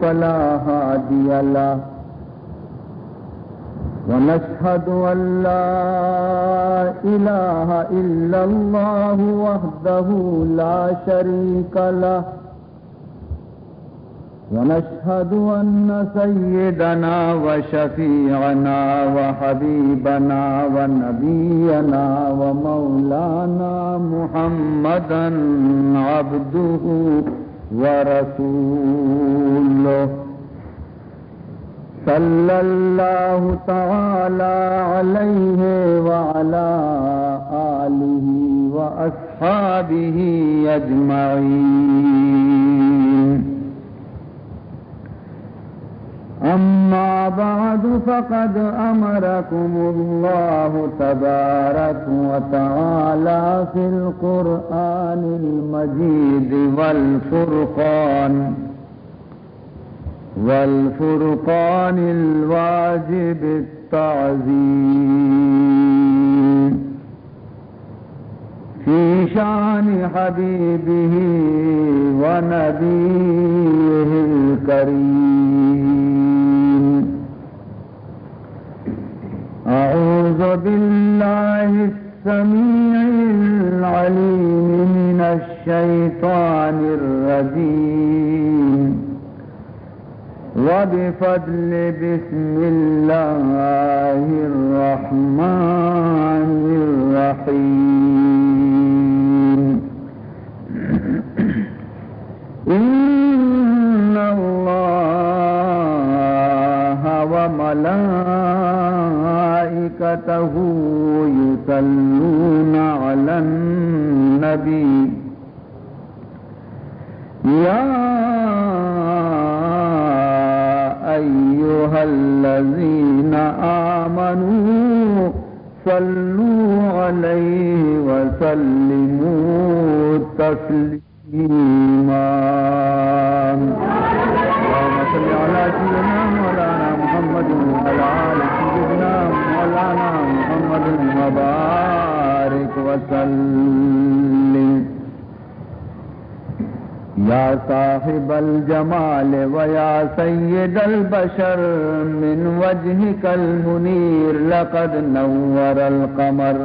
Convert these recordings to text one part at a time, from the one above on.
فلا هادي له. ونشهد أن لا إله إلا الله وحده لا شريك له. ونشهد أن سيدنا وشفيعنا وحبيبنا ونبينا ومولانا محمدا عبده ورسوله، صلى الله تعالى عليه وعلى آله وأصحابه أجمعين. أما بعد، فقد أمركم الله تبارك وتعالى في القرآن المجيد والفرقان، والفرقان الواجب التعظيم، في شأن حبيبه ونبيه الكريم. أعوذ بالله السميع العليم من الشيطان الرجيم. وبفضل بسم الله الرحمن الرحيم. إن الله وملائكته يصلون على النبي، يا أيها الذين آمنوا صلوا عليه وسلموا تسليما. اللهم صل على سيدنا مولانا محمد وعلى آل سيدنا مولانا محمد وبارك وسلم. يا صاحب الجمال ويا سيد البشر، من وجهك المنير لقد نور القمر.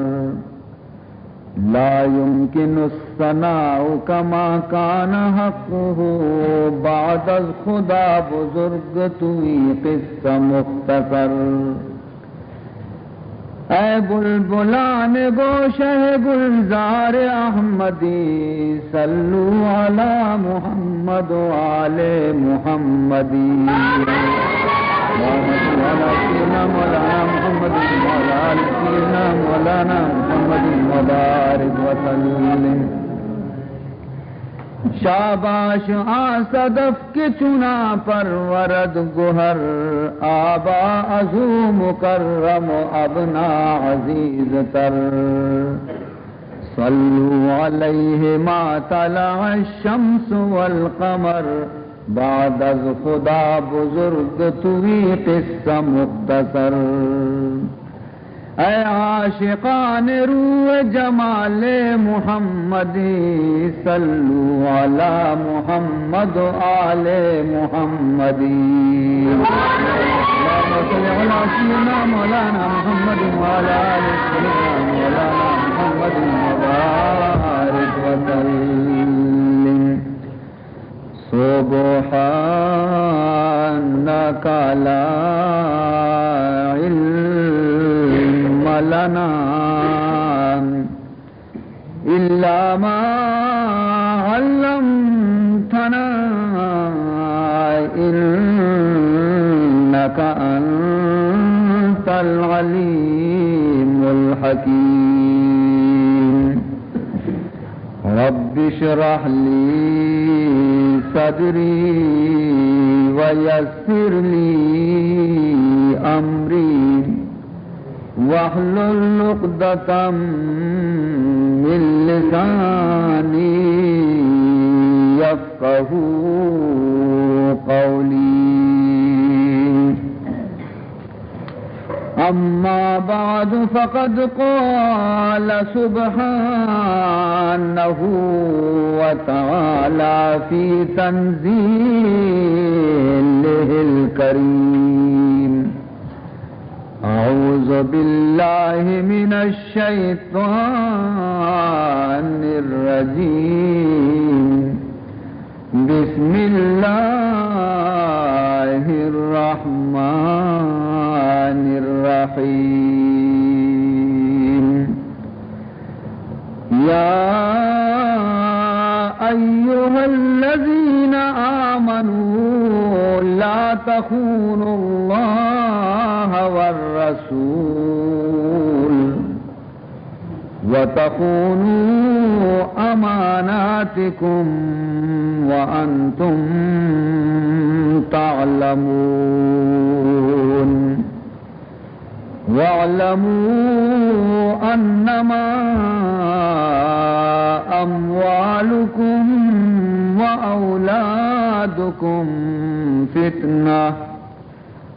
لا يمكن الثناء كما كان حقه، بعد از خدا بزرگ توئی قصه مختصر. اے بلبلان گوشه گلزار احمدی، صلوا على محمد وآل محمد. اللهم صل على سيدنا مولانا محمد وعلى آل سيدنا مولانا محمد وبارك وسلم. شاباش آ صدف کہ چنا پرورد گوهر، آبا از او مکرم و ابنا عزیزتر. صلوا عليه ما طلع الشمس والقمر، بعد از خدا بزرگ توئی قصه مختصر. اے عاشقان روی جمال محمدی، صلوا على محمد وآل محمد. اللهم صل على سيدنا مولانا محمد وعلى آل سيدنا مولانا محمد وبارك وسلم. سبحانك لا علم لنا إلا ما علمتنا إنك أنت العليم الحكيم. رب اشرح لي صدري ويسر لي أمري واحلل عقدة من لساني يفقهوا قولي. أما بعد، فقد قال سبحانه وتعالى في تنزيل بالله من الشيطان الرجيم. بسم الله الرحمن الرحيم. يا أيها الذين آمنوا لا تخونوا الله والرسول وتخونوا أماناتكم وأنتم تعلمون. واعلموا أنما أموالكم وأولادكم فتنة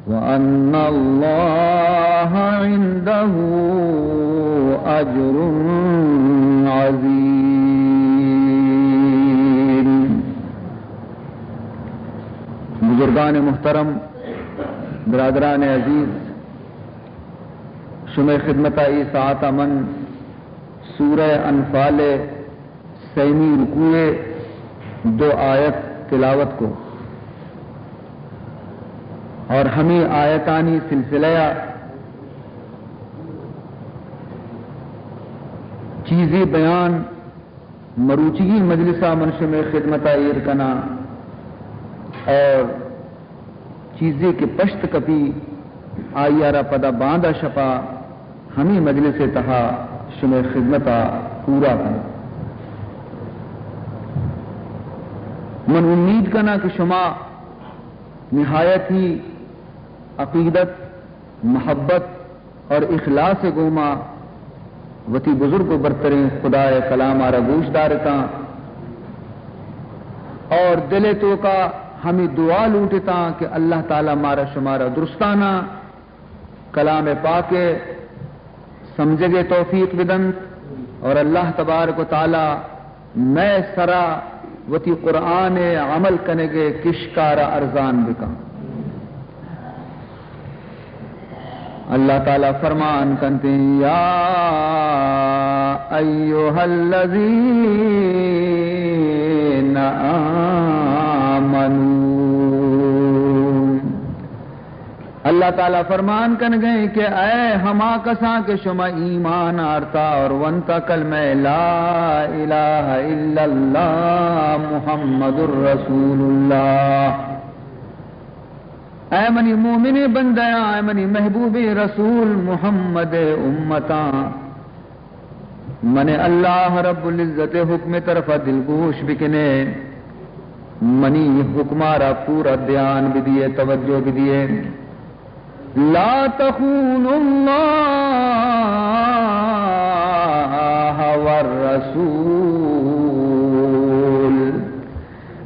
وأن الله عنده أجر عظيم. بزرگان محترم، برادران عزیز، شمئے خدمتا اے ساعتا من سورہ انفال سیمی رکوع دو آیت تلاوت کو اور ہمے آیتانی سلسلہ ء چیزے بیان مروچیگی مجلس ء من شمئے خدمت ء ایر کناں اور چیزے کہ پشت کپی، آئی ء را پدا باندا شپا ہمے مجلس ء تہا شمئے خدمت ء پورا کناں۔ من امید کناں کہ شما نہایت ہی عقیدت، محبت اور اخلاص ء گوما وتی بزرگ و برتریں خدائے کلام ء را گوش دارتاں اور دل ء توکا ہمے دعا لوٹتاں کہ اللہ تعالی مارا شمارا درستانا کلام پاک ء سمجھگ ء توفیق بدنت اور اللہ تبارک و تعالی مئے سرا وتی قرآن ء عمل کنگ ء کشکارا ارزان بکن۔ اللہ تعالی فرمان کنت، یا ایھا الذین آمنو، اللہ تعالی فرمان کنگئے کہ اے ہما کساں کہ شما ایمان آرتا اور ونتا کلمہ لا الہ الا اللہ محمد رسول اللہ، اے منی مومنیں بندیاں، اے منی محبوبیں رسول محمد امتاں، من اللہ رب العزت حکم طرف دلگوش بکنے، منی حکمارا پورا دھیان بدیے، توجہ بدیے۔ لا تخونوا اللہ والرسول۔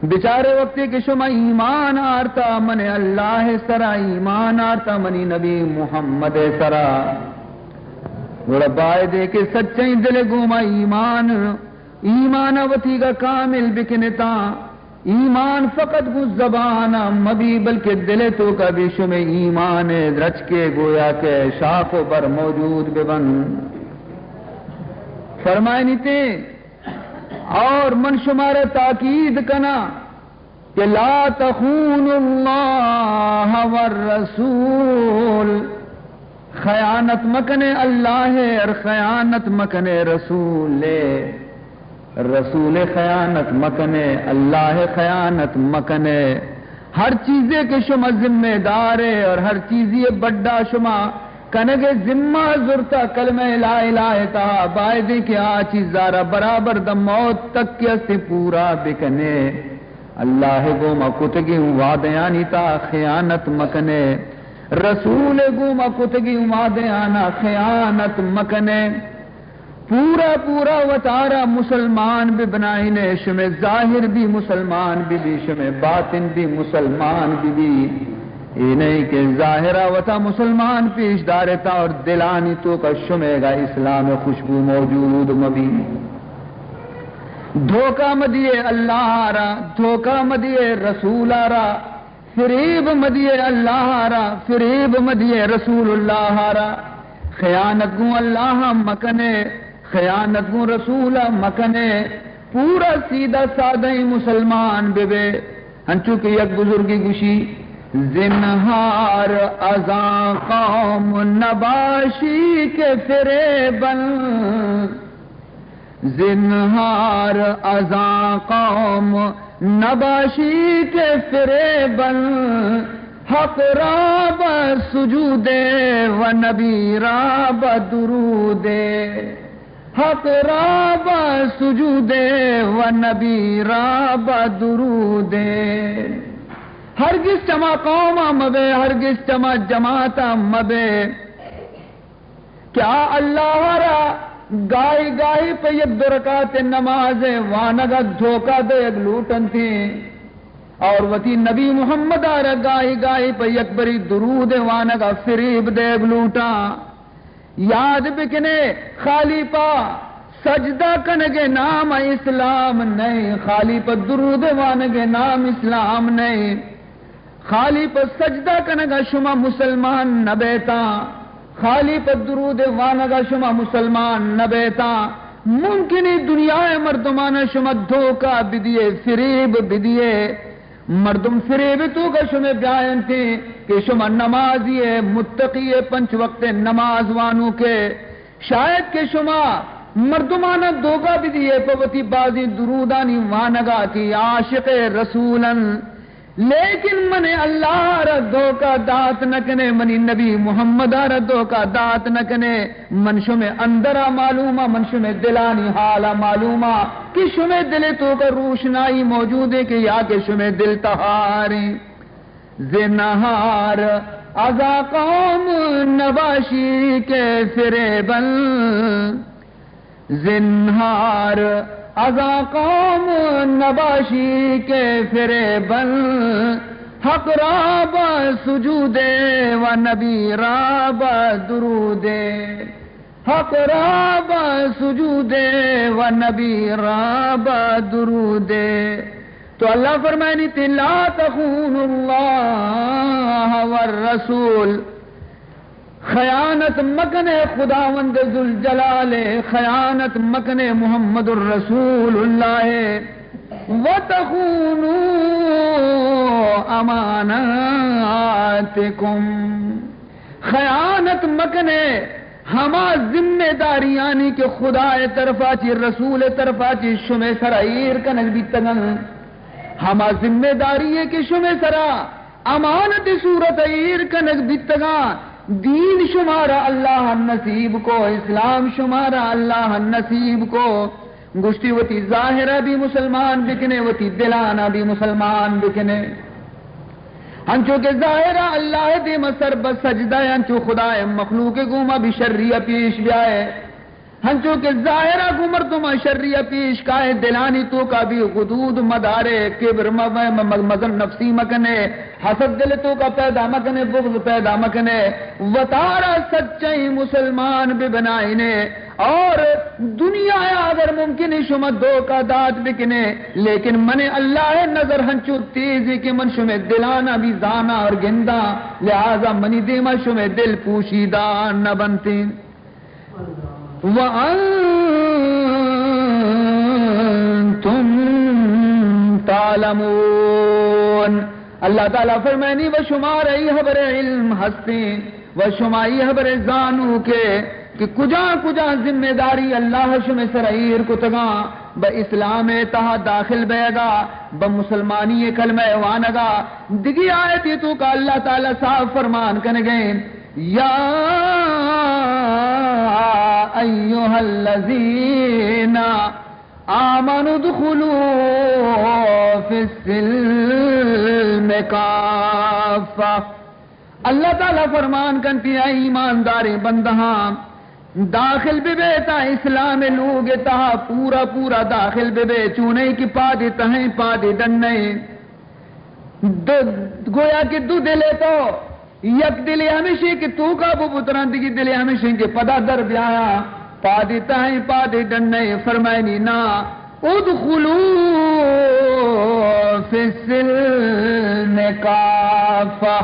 بچارے وقتے کہ شما ایمان آرتا من اللہ سرا، ایمان آرتا منی نبی محمد سرا، گڑا بایدے کہ سچیں دل گوما ایمان، ایمان وتیگا کامل بکنتا۔ ایمان فقط گوں زبان مبی، بلکہ دل توکا بھی شمے ایمان درچکے گویا کہ شاخ و بر موجود ببن۔ فرمائنیتے، اور من شمارا تاکید کنا کہ لا تخونوا اللہ والرسول، خیانت مکنے اللہ ء اور خیانت مکنے رسول ء، رسول ء خیانت مکنے، اللہ ء خیانت مکنے۔ ہر چیزے کہ شما ذمہ دار ء اور ہر چیزے بڈا شما کنگ ء ذمہ زرتا کلمہ لا الہ ء تہا، بایدیں کہ آ چیزارا برابر داں موت تک کہ است پورا بکنے۔ اللہ ء گوما کتگیں وعدیانی تہا خیانت مکنے، رسول ء گوما کتگیں وعدیانا خیانت مکنے۔ پورا پورا وتارا مسلمان بہ بنائینے، شمے ظاہر بھی مسلمان بہ بی، شمے باطن بھی مسلمان بہ بی۔ اے نہیں کہ ظاہرا وتا مسلمان پیش دارتا اور دلانی توکا شمے گا اسلام خوشبو موجود مبی۔ دھوکہ مدیے اللہ را، دھوکہ مدیے رسول را، فریب مدیے اللہ را، فریب مدیے رسول اللہ را۔ خیانت گوں اللہ ءَ مکنے، خیانت گوں رسول ءَ مکنے، پورا سیدھا سادہ مسلمان بہ بے۔ انچو کہ یک بزرگی گوشی، زنہار ازاں قوم نباشی کہ فریبن، زنہار ازاں قوم نباشی کہ فریبن، حق را بہ سجودے و نبی را بہ درودے، حق را بہ سجودے و نبی را بہ درودے۔ ہرگز چما قوم ءَ مبے، ہرگز چما جماعت ءَ مبے کہ آ اللہ ءَ را گاہی گاہی پہ یک دو رکعت نماز ءِ وانگ ءَ دھوکہ دیگ لوٹنتی اور وتی نبی محمد ءَ را گاہی گاہی پہ یک بری درود ءِ وانگ ءَ فریب دیگ لوٹاں۔ یاد بکنے، خالی پہ سجدہ کنگ ءِ نام اسلام نئیں، خالی پہ درود ءِ وانگ ءِ نام اسلام نئیں۔ خالی پہ سجدہ کنگ ءَ شما مسلمان نہ بیتاں، خالی پہ درود ءِ وانگ ءَ شما مسلمان نہ بیتاں۔ ممکن ایں دنیا ءِ مردمان ءَ شما دھوکہ بدیے، فریب بدیے۔ مردم فریب ءِ توک ءَ شمے بیاینت کہ شما نمازی ئے، متقی ئے، پنچ وقت نماز وانوک ئے۔ شاید کہ شما مردمان ءَ دھوکہ بدیے پہ وتی بازیں درودانی وانگ ءَ کہ عاشق رسول انت۔ لیکن من اللہ ءَ را دھوکہ دات نہ کنے، منی نبی محمد ءَ را دھوکہ دات نہ کنے۔ من شمے اندر ءَ معلوم آں، من شمے دلانی حال ءَ معلوم آں کہ شمے دل ءِ توک ءَ روشنائی موجود ایں کہ یا کہ شمے دل تہار ایں۔ زنہار ازاں قوم نباشی کہ فریبن، زنہار ازاں قوم نباشی کہ فریبن، حق را بہ سجودے و نبی را بہ درودے، حق را بہ سجودے و نبی را بہ درودے۔ تو اللہ فرمائنی تی، لا تخونوا اللہ والرسول، خیانت مکنے خداوند ذوالجلال ءِ، خیانت مکنے محمد الرسول اللہ ءِ، وتخونوا اماناتکم، خیانت مکنے ہما ذمہ داریانی کہ خدا ءِ طرفا چی، رسول ءِ طرفا چی شمے سرا ایر کنگ بیتگن، ہما ذمہ داری کہ شمے سرا امانت صورت ایر کنگ بیتگاں، دین شمارا اللہ نصیب کو، اسلام شمارا اللہ نصیب کو۔ گوشتی وتی ظاہرا بھی مسلمان بکنے، وتی دلانا بھی مسلمان بکنے۔ انچو کہ ظاہرا اللہ دیما سر بہ سجدہ، انچو خدا مخلوق گوما بھی شری پیش بیائے۔ ہنچو کہ ظاہرا گوں مردماں شری ءَ پیش کائے، دلانی توکا بھی غدود مدارے، کبر م-، م-، م-، مزن نفسی مکنے، حسد دل توکا پیدا مکنے، بغض پیدا مکنے، وتارا سچیں مسلمان بہ بنائینے۔ اور دنیا ءَ اگر ممکن ہے شما دھوکہ دات بکنے، لیکن من اللہ ءِ نظر ہنچو تیزی کہ من شمے دلانا بھی زانا اور گندا، لہذا منی دیما شمے دل پوشیدہ نہ بنتیں۔ وَأَنْتُمْ تَعْلَمُونَ۔ اللہ تعالیٰ فرمائنی، و شمارا ای حبر علم ہستیں، و شما ای حبر زانو کہ، کہ کجا کجا ذمہ داری اللہ شمے سر ایر کتگاں، بہ اسلام تہا داخل بیگا، بہ مسلمانی کلمہ وانگا۔ دگی آیتی توکا اللہ تعالیٰ صاف فرمان کنگیں، یا ایھا الذین آمنوا ادخلوا فی السلم کافہ۔ اللہ تعالیٰ فرمان کنتی، اے ایمانداریں بندہاں، داخل ببیتا اسلام لوگ تہا، پورا پورا داخل ببے، چونئے کہ پادے تہیں پادے ڈنئے۔ دو، گویا کہ دو دلے تو، یک دلے ہمیشی کہ توکا بو بتران، دگی دلے ہمیشی کہ پدا در بیایا، پادے تہیں پادے ڈنئے۔ فرمائنی نا، ادخلوا فی السلم کافہ،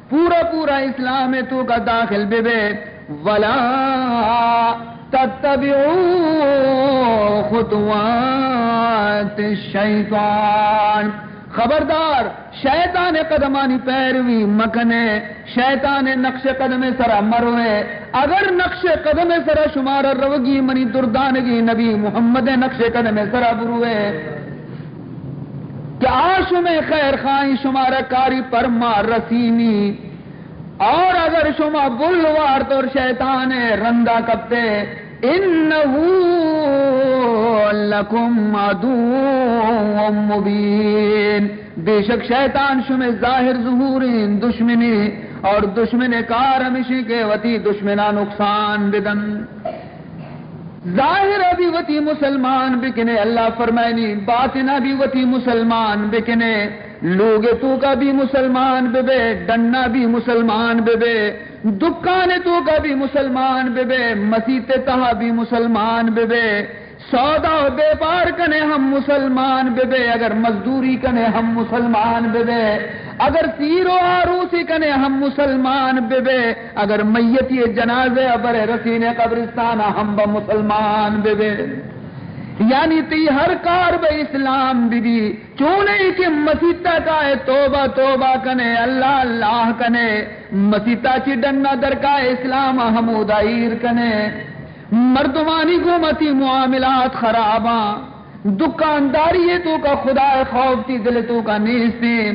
پورا پورا اسلام توکا داخل ببے۔ ولا تتبعوا خطوات الشیطان۔ خبردار، شیطان قدمانی پیروی مکنے، شیطان نقش قدم سرا مروے۔ اگر نقش قدم سرا شمارا روگی منی دردانگی نبی محمد نقش قدم سرا بروے کہ آ شمے خیر خواہیں، شمارا کاری پرما رسینی۔ اور اگر شما بل وارت اور شیطان رندا کپتے، انہ لکم عدو مبین، بے شک شیطان شمے ظاہر ظہوریں دشمنے، اور دشمن کار ہمیشی کہ وتی دشمنا نقصان بدن۔ ظاہر ء بھی وتی مسلمان بکنے، اللہ فرمائنی، باطن ء بھی وتی مسلمان بکنے، لوگ توکا بھی مسلمان ببے، ڈنا بھی مسلمان ببے، دکان توکا بھی مسلمان ببے، مسیت تہا بھی مسلمان ببے، سودا و بیپار کنے ہم مسلمان ببے، اگر مزدوری کنے ہم مسلمان ببے، اگر سیر و آروسی کنے ہم مسلمان ببے، اگر میتی جنازے ء برے رسینے قبرستان ء ہم بہ مسلمان ببے۔ یعنی تئی ہر کار بہ اسلام ببی۔ چونئی کہ مسیتا کائے توبہ توبہ کنے، اللہ اللہ کنے، مسیتا چی ڈنا درکائے اسلام ء ہمودا ایر کنے۔ مردمانی گوما تئی معاملات خراباں۔ دکانداری توکا خدا خوف تئی دل توکا نیستیں۔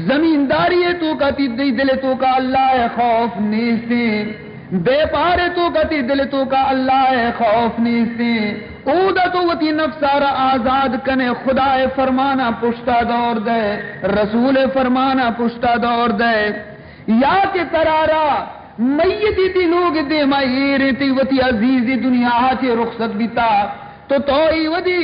زمینداری توکا تئی دل توکا اللہ ء خوف نیستیں، بیپار توکا تئی دل توکا اللہ ء خوف نیستیں۔ اودا تو وتی نفسارا آزاد کنے، خدا ء فرمانا پشتا دور دے، رسول ء فرمانا پشتا دور دے، یا کہ ترارا میتی تئی لوگ دیما ایریں، تئی وتی عزیزی دنیا چے رخصت بیتا، تو تو ای ودی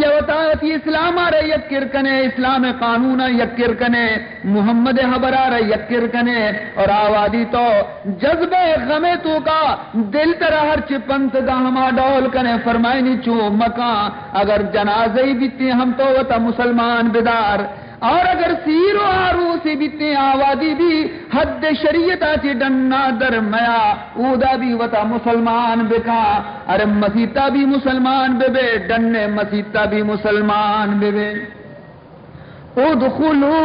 یا وتا وتی اسلام ء را یک کر کنے، اسلام ء قانون ء یک کر کنے، محمد ء حبر ء را یک کر کنے، اور آوادی تو جذبہ غم ء توکا دل ترا ہرچ پنت دا ہما ڈول کنے، فرمائنی چو مکان، اگر جنازہ ای بیتی ہم تو وتا مسلمان بدار، اور اگر سیر و آروسی بیتیں آوادی بھی حد شریعت آ چی ڈنا در میا، اودا بھی وتا مسلمان بکا۔ ارے مسیتا بھی مسلمان ببے، ڈن مسیتا بھی مسلمان ببے۔ ادخلوا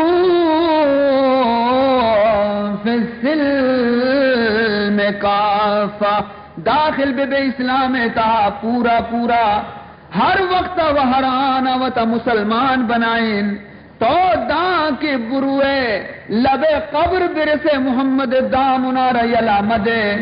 فی السلم کافہ، داخل ببے اسلام تا پورا پورا۔ ہر وقت و ہر آن وتا مسلمان بنائیں۔ تو داں کہ بروئے لب قبر برسے، محمد دامنا را یلا مدے۔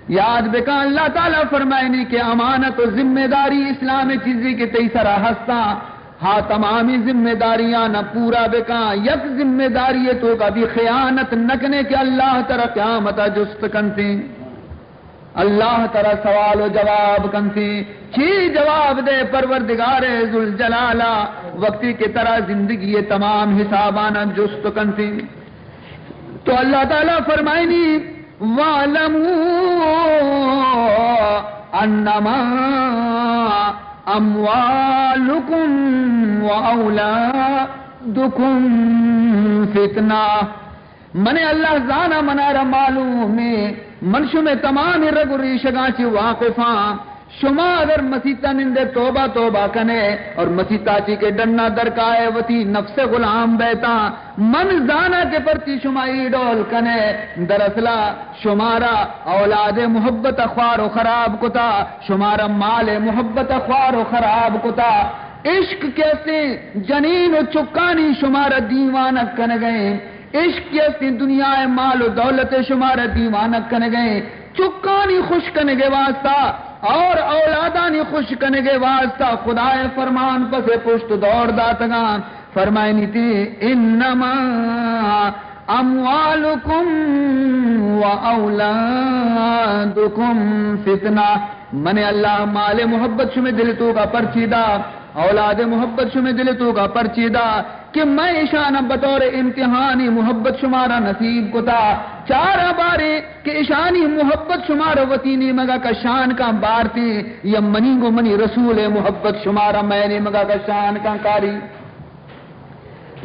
یاد بکن اللہ تعالی فرمائنی کہ امانت و ذمہ داری اسلام چیزی کہ تئی سرا ہستاں، ہا تمامی ذمہ داریاں نہ پورا بکن۔ یک ذمہ داری توکا بھی خیانت نہ کنے کہ اللہ ترا قیامتا جست کنتیں۔ اللہ ترا سوال و جواب کنتی۔ چی جواب دے پروردگار ذوالجلالا، وقتی کہ ترا زندگی تمام حسابانا جست کنتی؟ تو اللہ تعالی فرمائنی، واعلموا انما اموالکم و اولادکم فتنہ۔ من اللہ زانا، منارا معلوم ہے، من شمے تمام رگ و ریشگاں چی واقفاں۔ شما اگر مسیتا نندے توبہ توبہ کنے اور مسیتا چی کے ڈنا درکائے وتی نفس غلام بیتا، من زانا کہ پرچی شما ای ڈول کنے۔ دراصلا شمارا اولاد محبت خوار و خراب کتا، شمارا مال محبت خوار و خراب کتا۔ عشق کہ استیں جنین و چکانی شمارا دیوانہ کنگئیں۔ عشق کہ استیں دنیا ء مال و دولت شمارا دیوانہ کنگئیں۔ چکانی خوش کنگے واسطہ اور اولادانی خوش کنگے واسطہ خدا ء فرمان پس پشت دور داتگاں۔ فرمائنی تی، انما اموالکم و اولادکم فتنہ۔ من اللہ مال محبت شمے دل توکا پرچی دا، اولاد محبت شمے دل توکا پرچی دا کہ میں اشانا بطور امتحانی محبت شمارا نصیب کتا۔ چارا بارے کہ اشانی محبت شمارا وتی نیمگا کشان کاں بارتی یا منی گو منی رسول محبت شمارا میں نیمگا کشان کاں کاری۔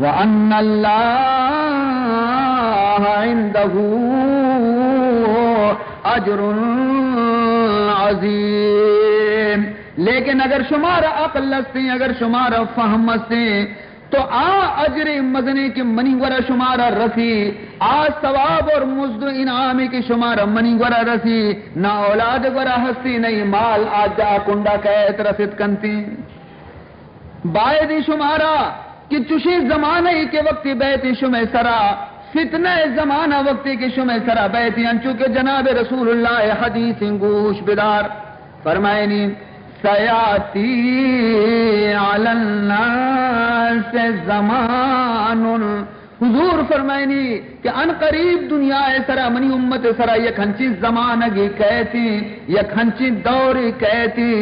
وَأَنَّ اللَّهَ عِندَهُ اجر عظیم۔ لیکن اگر شمارا عقل ہستیں، اگر شمارا فہم ہستیں، تو آ اجر مزنیں کہ منی گورا شمارا رسی، آ ثواب اور مزد و انعامی کہ شمارا منی گورا رسی، نہ اولاد گورا ہستی، نہ ای مال آ جا کنڈا کئیت رسیت کنتی۔ باید شمارا کہ چشیں زمانہ ای کہ وقتی بیت شمئے سرا، فتنہ زمانہ وقتی کہ شمئے سرا بیت، انچو کہ جناب رسول اللہ حدیث گوش بدار، فرمائنی، سیاتی علی الناس زمان، حضور فرمائنی کہ ان قریب دنیا سرا، منی امت سرا یک ہنچیں زمانگی کئیتی، یک ہنچیں دوری کئیتی،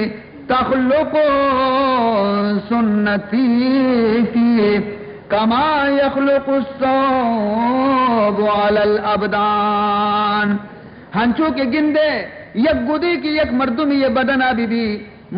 تخلق سنتی فی کما یخلق الثوب علی الابدان۔ ہنچو کہ گندے یک گدے کہ یک مردمی یہ بدنا بی بی،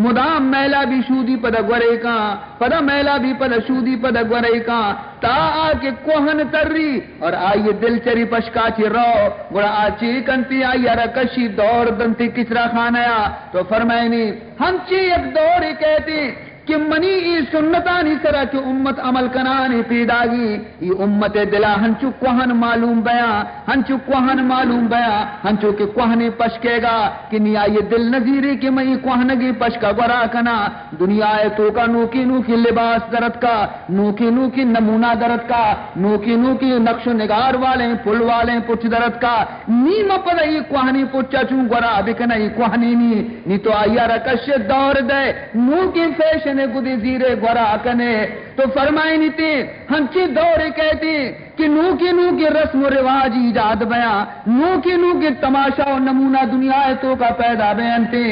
مدام میلا بی شودی پدا گورے کاں، پدا میلا بی پدا شودی پدا گورے کاں، تا آ کہ کوہن تری اور آئی دل چری پشکا چی رو، گڑا آ چی کنتی، آئی را کشی دور دنتی کچرا خانہ یا۔ تو فرمائنی، ہنچی یک دور کہتی کہ منی ای سنتانی سرا کہ امت عمل کنانی پیداگی، ای امت دلا ہنچو کوہن معلوم بیاں، ہنچو کوہن معلوم بیاں، ہنچو کہ کوہنی پشکے گا کہ نی آئی دل نزیری کہ من ای کوہنگی پشکا گورا کنا۔ دنیا توکا نوکی نوکی لباس درتکا، نوکی نوکی نمونہ درتکا، نوکی نوکی نقش و نگار والیں پل والیں پچ درتکا۔ نی من پدا ای کوہنی پچا چون گورا بکنا، ای کوہنی نی، نی تو آئی را کش دور دے، نوکیں فیشن گدی زیرے گورا کنے۔ تو فرمائنی تی، ہنچی دور کہتی کہ نوکی نوکی رسم و رواج ایجاد بیاں، نوکی نوکی تماشا و نمونہ دنیا توکا پیدا بیاں تی۔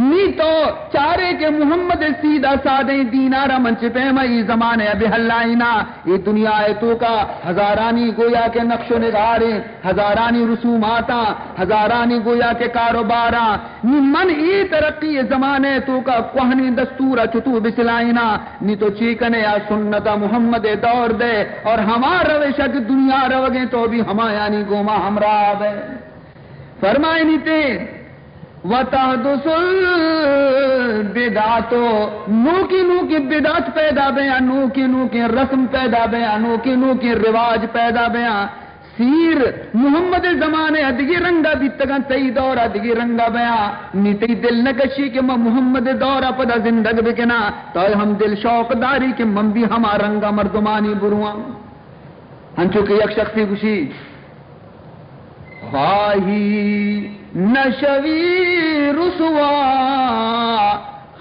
نی تو چارے کہ محمد سیدھا سادیں دینارا منچ پیما ای زمانے بہلائینا۔ اے دنیا ء توکا ہزارانی گویا کہ نقش و نگاریں، ہزارانی رسوماتاں، ہزارانی گویا کہ کاروباراں۔ نی من اے ترقی زمانے توکا کوہنیں دستور چتو بچلائینا، نی تو چی کنے آ سنت محمد دور دے اور ہما روش کہ دنیا روگیں تو بھی ہمایانی گوما ہمراہ بے۔ فرمائنی تے، وتحدث البدعۃ، نوکی نوکی بدعت پیدا بیاں، نوکی نوکی رسم پیدا بیاں، نوکی نوکی رواج پیدا بیاں۔ سیر محمد زمانے ء دگی رنگا بیتگاں، تئی دور ء دگی رنگا بیاں۔ نی تئی دل نہ کشی کہ من محمد دور ء پدا زندگ بکناں، تو ہم دل شوق داری کہ من بھی ہما رنگا مردمانی برواں۔ ہنچو کہ یک شخصی گوشی، خواہی نشوی رسوا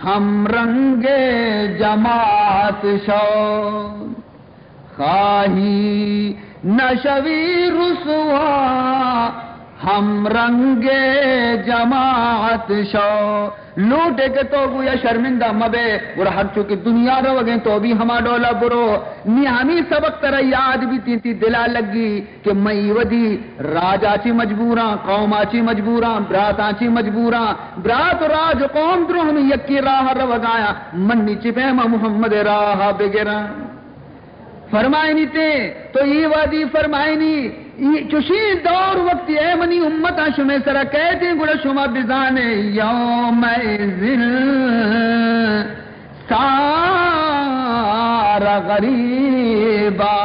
ہم رنگ جماعت شو، خواہی نشوی رسوا ہم رنگ جماعت شو۔ لوٹے کہ تو گویا شرمندہ مبے، گڑا ہرچو کہ دنیا روگیں تو بھی ہما ڈولا برو۔ نی ہمیں سبق ترا یاد بیتیں، تی دلا لگی کہ مئی ودی راجا چی مجبوراں، قوما چی مجبوراں، براتاں چی مجبوراں، برات و راج و قوم درو ہمیں یکی راہ روگایاں، من نی چی پیما محمد راہ بگراں۔ فرمائنی تے تو ای وادی فرمائنی، ای چوشیں دور وقتی اے منی امتاں شمے سرا کہتے گڑا شما بزانے یوم سار غریبا۔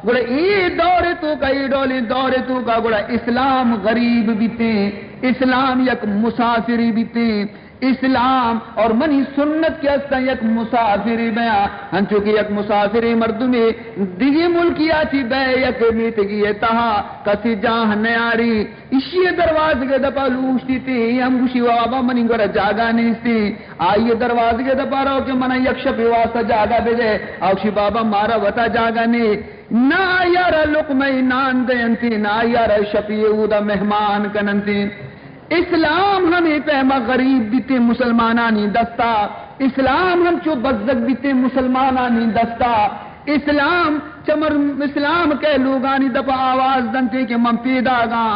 گڑا ای دور تو کا، ای ڈولیں دور تو کا گڑا اسلام غریب بیتے، اسلام یک مسافری بیتے۔ اسلام اور منی سنت کہ استاں یک مسافرے بیاں، ہنچو کہ یک مسافرے مردمے دگی ملکی آتی بے یک میتگی تہا کسی جاہ نیاری، اشی دروازگے دپا لوشتی تی، ہم گوشی، بابا منی گورا جاگہ نیستی۔ آئی دروازگے دپا رو کہ منا یک شپی واسطہ جاگہ بدے، اوشی بابا مارا وتا جاگہ نی۔ نہ آیارا لقمہ نان دینتی، نہ آیارا شپی اودا مہمان کننتی۔ اسلام ہمے پیما غریب بیتیں مسلمانانی دستا، اسلام ہمچو بزگ بیتیں مسلمانانی دستا۔ اسلام چمر، اسلام کئے لوگانی دپا آواز دنتیں کہ من پیداگاں،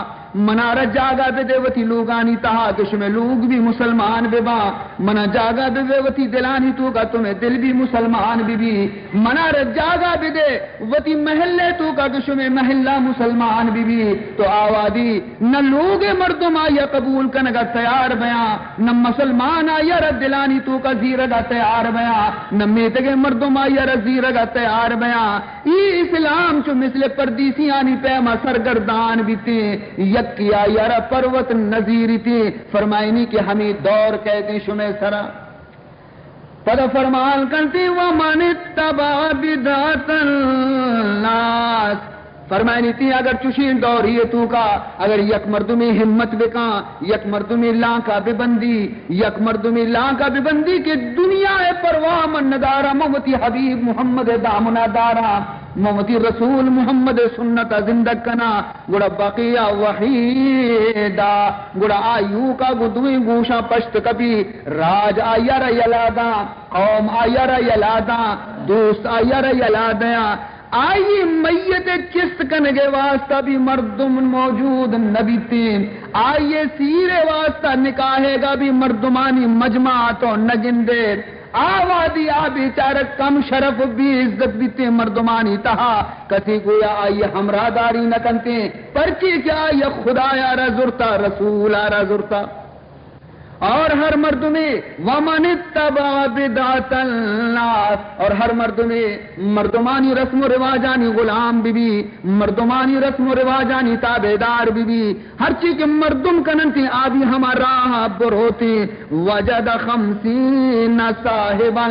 منارا جاگہ بدے وتی لوگانی تہا کہ شمے لوگ بھی مسلمان بباں۔ منا جاگہ بدے وتی دلانی توکا، تمے دل بھی مسلمان ببی۔ منارا جاگہ بدے وتی محلے توکا کہ شمے محلہ مسلمان ببی۔ تو آوادی نہ لوگ مردم آیا قبول کنگا تیار بیاں، نہ مسلمان آیا را دلانی توکا زیرگا تیار بیاں، نہ میتگ مردم آیا را زیرگا تیار بیاں۔ ای اسلام چو مثل پردیسیانی پیما سرگردان بیتیں، یکی آیا را پروت نزیریتیں۔ فرمائنی کہ ہمیں دور کہتیں شمے سرا۔ پدا فرمان کنتی، ومن اتبع بدعة الناس۔ فرمائنی تی اگر چوشیں دوری توکا، اگر یک مردمی ہمت بکاں، یک مردمی لانکا ببندی، یک مردمی لانکا ببندی کہ دنیا پرواہ من ندارا، من وتی حبیب محمد دامنا دارا، من وتی رسول محمد سنت زندگ کنا، گڑا بقی وحیدا، گڑا آ ایوکا گوں دوئیں گوشاں پشت کپی، راج آیا را یلا داں، قوم آیا را یلا داں، دوست آیا را یلا دیاں۔ آئی میت چست کنگے واسطہ بھی مردم موجود نہ بیتیں، آئی سیر واسطہ نکاحے گا بھی مردمانی مجمع تو نہ گندے۔ آ وہدی آ بیچارہ کم شرف بے عزت بیتیں مردمانی تہا، کسی گویا آئی ہمراہداری نہ کنتیں، پرچے کہ آئی خدایا را زرتا، رسولا را زرتا۔ اور ہر مردمے، ومن اتبع بدعة الناس، اور ہر مردمے مردمانی رسم و رواجانی غلام ببی، مردمانی رسم و رواجانی تابعدار ببی، ہرچی کہ مردم کننتی آ بھی ہما راہ بروتی، وجد خمسین صاحبا،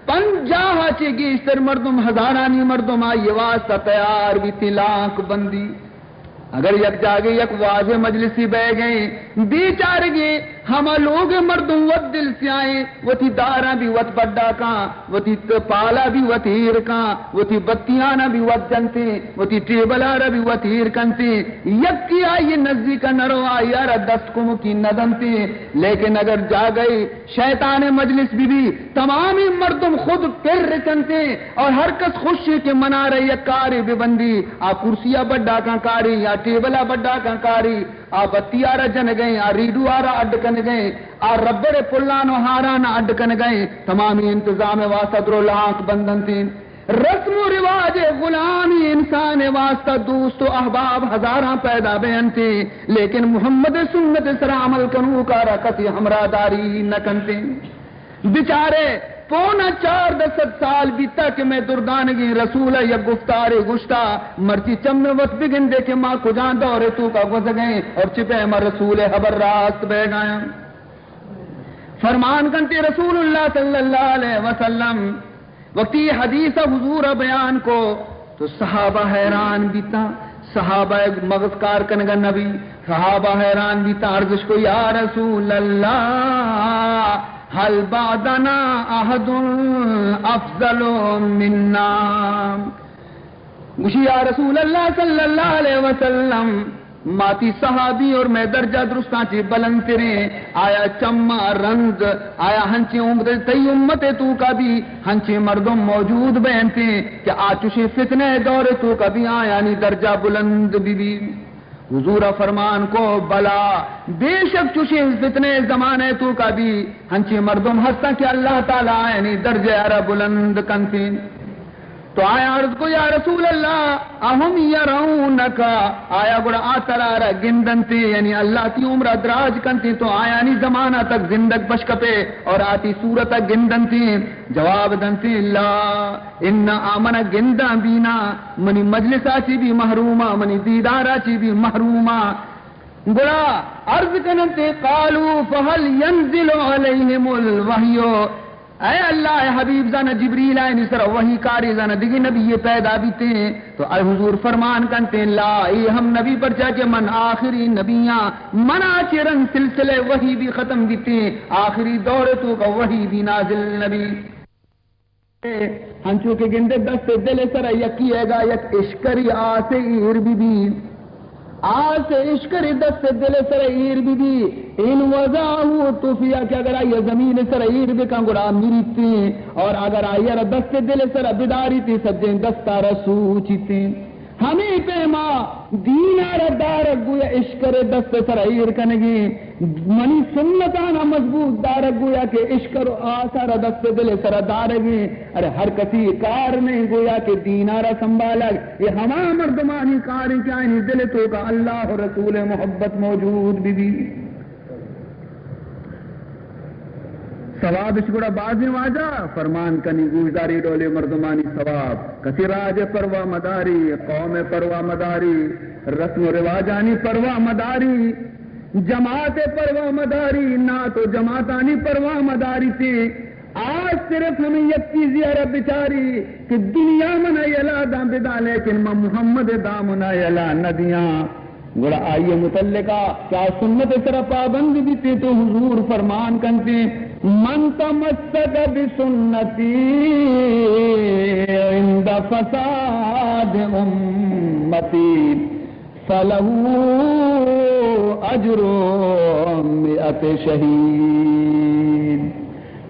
پنجاہ چہ گیشتر مردم، ہزارانی مردم آئی واسطہ تیار بیتی لانک بندی۔ اگر یک جاگے یک واضح مجلسی بہ گئے، بیچارگے ہما لوگ مردم وت دل سیاہیں، وتی داراں بھی وت بڈا کاں، وتی ت-، پالا بھی وت ایر کاں، وتی بتیانا بھی وت جنتیں، وتی ٹیبلا را بھی وت ایر کنتیں۔ یکی آئی نزدیک نرو، آئی را دست کمکی ندنتیں۔ لیکن اگر جاگہے شیطان مجلس بی بی، تمامی مردم خود پر کنتیں اور ہر کس خوش ہے کہ منارہ یک کارے ببندی، آ کرسیا بڈا کاں کاری یا ٹیبلا بڈا کاں کاری، آ بتیارا جنگیں، آ ریڈوارا اڈ کنگیں، آ ربڑ پلان و ہارانا اڈ کنگیں، تمامی انتظام واسطہ درو لانک بندنتیں۔ رسم و رواج غلامی انسان واسطہ دوست و احباب ہزاراں پیدا بینتیں، لیکن محمد سنت سرا عمل کنوکا را کسی ہمراہداری نہ کنتیں۔ بچارے، پونا چاردہ سد سال بیتا کہ میں دردانگیں رسول یک گفتارے گشتا، مرچی چم وت بگندے کہ ما کجان دور توکا گوزگیں اور چہ پیما رسول حبر راست بیگایاں۔ فرمان کنتے رسول اللہ صلی اللہ علیہ وسلم، وقتی یہ حدیث حضور بیان کو تو صحابہ حیران بیتا، صحابہ مغز کار کنگا نبی، صحابہ حیران بیتا، عرضش کو، یا رسول اللہ، هل بعدنا احد افضل منا؟ گوشی، یا رسول اللہ صلی اللہ علیہ وسلم، ماتی صحابی اور میں درجہ درستاں چی بلند تریں، آیا چما رند، آیا ہنچیں امت، تئی امت توکا بھی ہنچیں مردم موجود بینتیں کہ آ چوشیں فتنہ دور توکا بھی آیانی درجہ بلند بی بی؟ حضور فرمان کو، بلا، بے شک چوشیں فتنہ زمانے توکا بھی ہنچیں مردم ہستاں کہ اللہ تعالی آیانی درجہ را بلند کنتیں۔ تو آیا عرض کو، یا رسول اللہ، اهم يرونك، آیا گڑا آ ترا را گندنتیں، یعنی اللہ تی عمر دراج کنتیں، تو آیانی زمانہ تک زندگ بشکپے اور آتی صورت گندنتیں؟ جواب دنتیں، لا، ان آ منا گنداں بینا، منی مجلسا چی بھی محروما، منی دیدارا چی بھی محروما۔ گڑا عرض کننتیں، قالوا فهل ينزل عليهم الوحي؟ اے اللہ ء حبیب، زاناں جبریل آیانی سرا وحی کاری، زاناں دگہ نبی پیدا بیتیں؟ تو اے حضور فرمان کنتیں، لا، اے ہم نبی، پرچا کہ من آخری نبی آں، منا چہ رند سلسلہ وحی بھی ختم بیتیں، آخری دور توکا وحی بھی نازل نبی۔ ہنچو کہ گندے دست دل سرا یکی ایگا یک اشکری آسے ایر بی بی۔ آس اشکری دست دل سر ایر بی بی، ان وضعه طفی، کہ اگر آئی زمین سر ایر بکن گڑا مریتیں، اور اگر آئی را دست دل سر بداریتیں سجیں دستا را سوچیتیں۔ ہمیں پیما دین سرا دارگ گویا اشکر دست سرا ایر کنگی، منی سنتانا مضبوط دارگ گویا کہ اشکر و آسارا دست دل سرا دارگی۔ ارے ہر کسی کار نہیں گویا کہ دینارا سنبھالگ، یہ ہما مردمانی کار ہیں کہ آئینی دل توکا اللہ و رسول محبت موجود بی بی۔ ثواب اش گڑا بازیں واجہ فرمان کنی، گوشداری ڈولے مردمانی ثواب۔ کسی راج پرواہ مداری، قوم پرواہ مداری، رسم و رواجانی پرواہ مداری، جماعت پرواہ مداری، نعت و جماعتانی پرواہ مداری تے۔ آج صرف ہمیں یک چیزی ارا بچاری کہ دنیا منا یلا داں بدا، لیکن من محمد دامنا یلا ندیاں۔ گڑا آئی متعلقہ کیا سنت سرا پابند بیتے تو حضور فرمان کنتے، من تمسک بسنتی عند فساد امتی فلہ اجر مئت شہید۔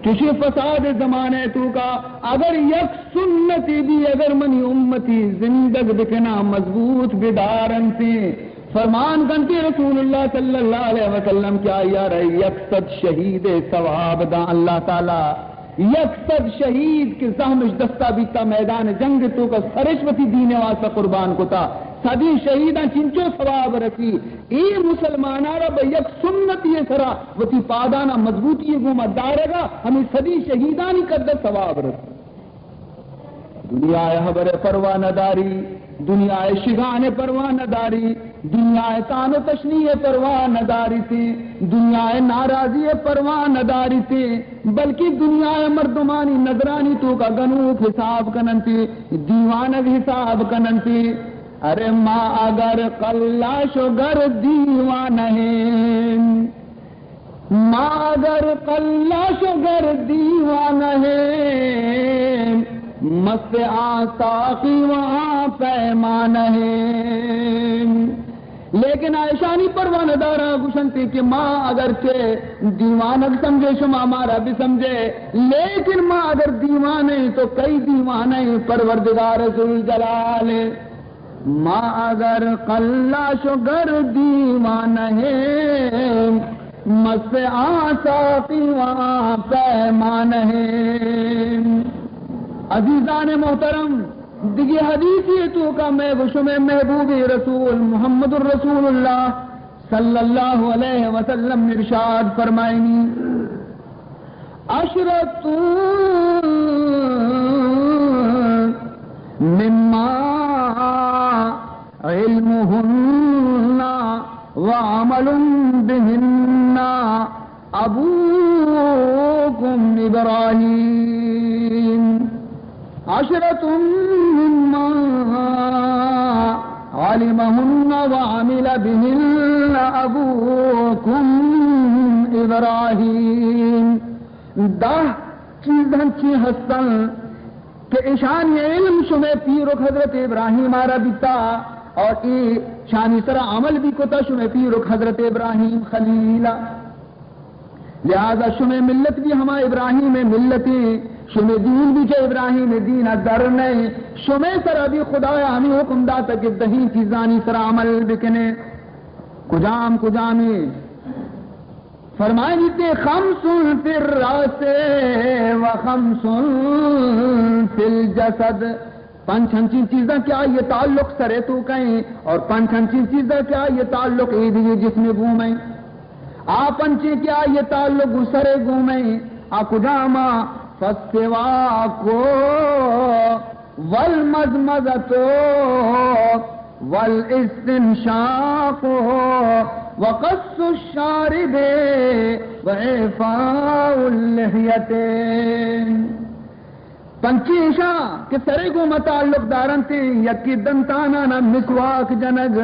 چوشیں فساد زمانہ توکا اگر یک سنتی بی، اگر منی امتی زندگ بکنا، مضبوط بدارنتی، فرمان کنتی رسول اللہ صلی اللہ علیہ وسلم کہ آئی ارا یک صد شہید ثواب داں اللہ تعالی۔ یک صد شہید کہ زہمش دستا بیتا، میدان جنگ توکا سرش وتی دین واسطہ قربان کتا، صدی شہیداں چنچو ثواب رسی۔ اے مسلماناں را بہ یک سنتی سرا وتی پادانا مضبوطی گوما دارگا ہمیں صدی شہیدانی قدر ثواب رسی۔ دنیا ء ہبر ء پرواہ نہ داری، دنیا ء شگان ء پرواہ نہ داری، دنیا ء تان و تشنی ء پرواہ نہ داری تے، دنیا ء ناراضی ء پرواہ نہ داری تے، بلکہ دنیا ء مردمانی نظرانی توکا گنوک حساب کننتے، دیوانگ حساب کننتے۔ ارے ما اگر قلاش و گر دیوانہ ہیں، ما اگر قلاش و گر دیوانہ ہیں، مست آں ساقی و آں پیمانہ ہیں۔ لیکن آ اشانی پرواہ نہ داراں، گوشنتے کہ ما اگرچہ دیوانگ سمجھے، شما مارا بہ سمجھے، لیکن ما اگر دیوانہ ہیں تو کئی دیوانہ ہیں؟ پروردگار ذوالجلال۔ ما اگر قلاش و گر دیوانہ ہیں، مست آں ساقی و آں پیمانہ ہیں۔ عزیزان محترم، دگہ حدیثی توکا مئے و شمئے محبوب رسول محمد الرسول اللہ صلی اللہ علیہ وسلم ارشاد فرمائنی، عشرة مما علمهن وعمل بهن أبوكم إبراهيم۔ عشرة مما علمهن وعمل بهن أبوكم إبراهيم۔ دہ چیز ہنچی ہستن کہ اشانی علم شمئے پیرک حضرت ابراہیم آرا بیتا، اور اے شانی سرا عمل بھی کتا شمئے پیرک حضرت ابراہیم خلیلا۔ لہذا شمئے ملت بھی ہما ابراہیم ملتیں، شمئے دین بھی چہ ابراہیم دین در نئے۔ شمئے سرا بھی خدایا ہمیں حکم داتا کہ دہیں چیزانی سرا عمل بکنے۔ کجام کجامی؟ فرمائنی تے، خمس في الرأس وخمس في الجسد۔ پنچ ہنچین چیزاں کہ آئی تعلق سرے تو کہیں، اور پنچ ہنچین چیزاں کہ آئی تعلق اے دیگہ جسم گومیں۔ آ پنچیں کہ آئی تعلق گو سرے گومیں، آ کجاما؟ فالسواک والمضمضة والاستنشاق وقص الشارب وإعفاء اللحية۔ پنچیں اشاں کہ سرے گوما تعلق دارنت، یکی دنتانانا مسواک جنگ،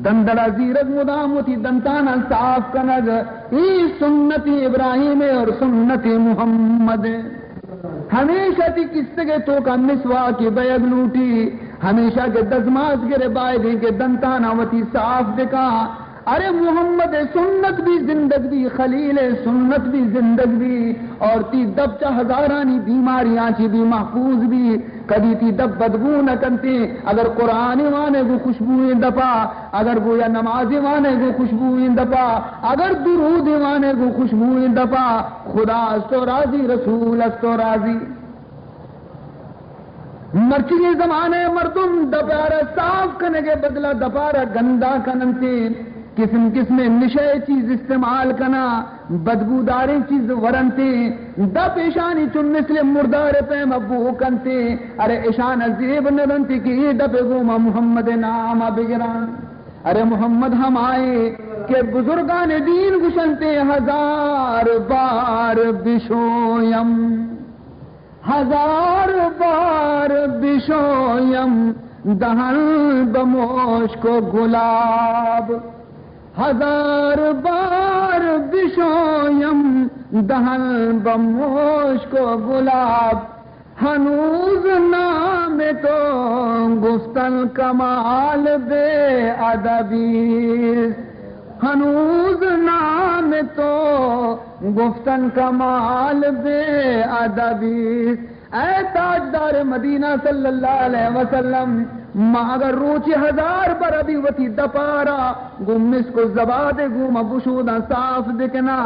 دندڑا زیرگ، مدام وتی دنتانا صاف کنگ، اے سنت ابراہیم اور سنت محمد۔ ہمیشہ تی کیسگے توکا مسواک بیگ لوٹی، ہمیشہ کہ دزماز گرے بایدیں کہ دنتانا وتی صاف بکا۔ ارے محمد سنت بھی زندگ بھی، خلیل سنت بھی زندگ بھی، اور تی دپ چہ ہزارانی بیماریاں چی بھی محفوظ بھی۔ کدی تی دپ بدبو نہ کنتے۔ اگر قرآن وانے گو خوشبوئیں دپا، اگر گویا نماز وانے گو خوشبوئیں دپا، اگر درود وانے گو خوشبوئیں دپا، خدا است و راضی، رسول است و راضی۔ مرچی زمانے مردم دپارا صاف کنگے بدلا دپارا گندا کننتے۔ قسم قسم نشہ چیز استعمال کنا، بدبوداریں چیز ورنتے، دپ ایشانی چون مثل مردار پیم بو کنتے۔ ارے ایشان زیب نہ دنتے کہ اے دپ گوما محمد نام بگران۔ ارے محمد ہمائے کہ بزرگان دین گشنتے، ہزار بار بشویم۔ ہزار بار بشویم دہن بہ مشک و گلاب، ہزار بار بشویم دہن بہ مشک و گلاب، ہنوز نام تو گفتن کمال بے ادبی است۔ ہنوز نام تو گفتن کمال بے ادبی است۔ اے تاجدار مدینہ صلی اللہ علیہ وسلم، ما اگر روچے ہزار بر ابھی وتی دپارا گوں مسک و زباد گوما بشوداں صاف بکنا،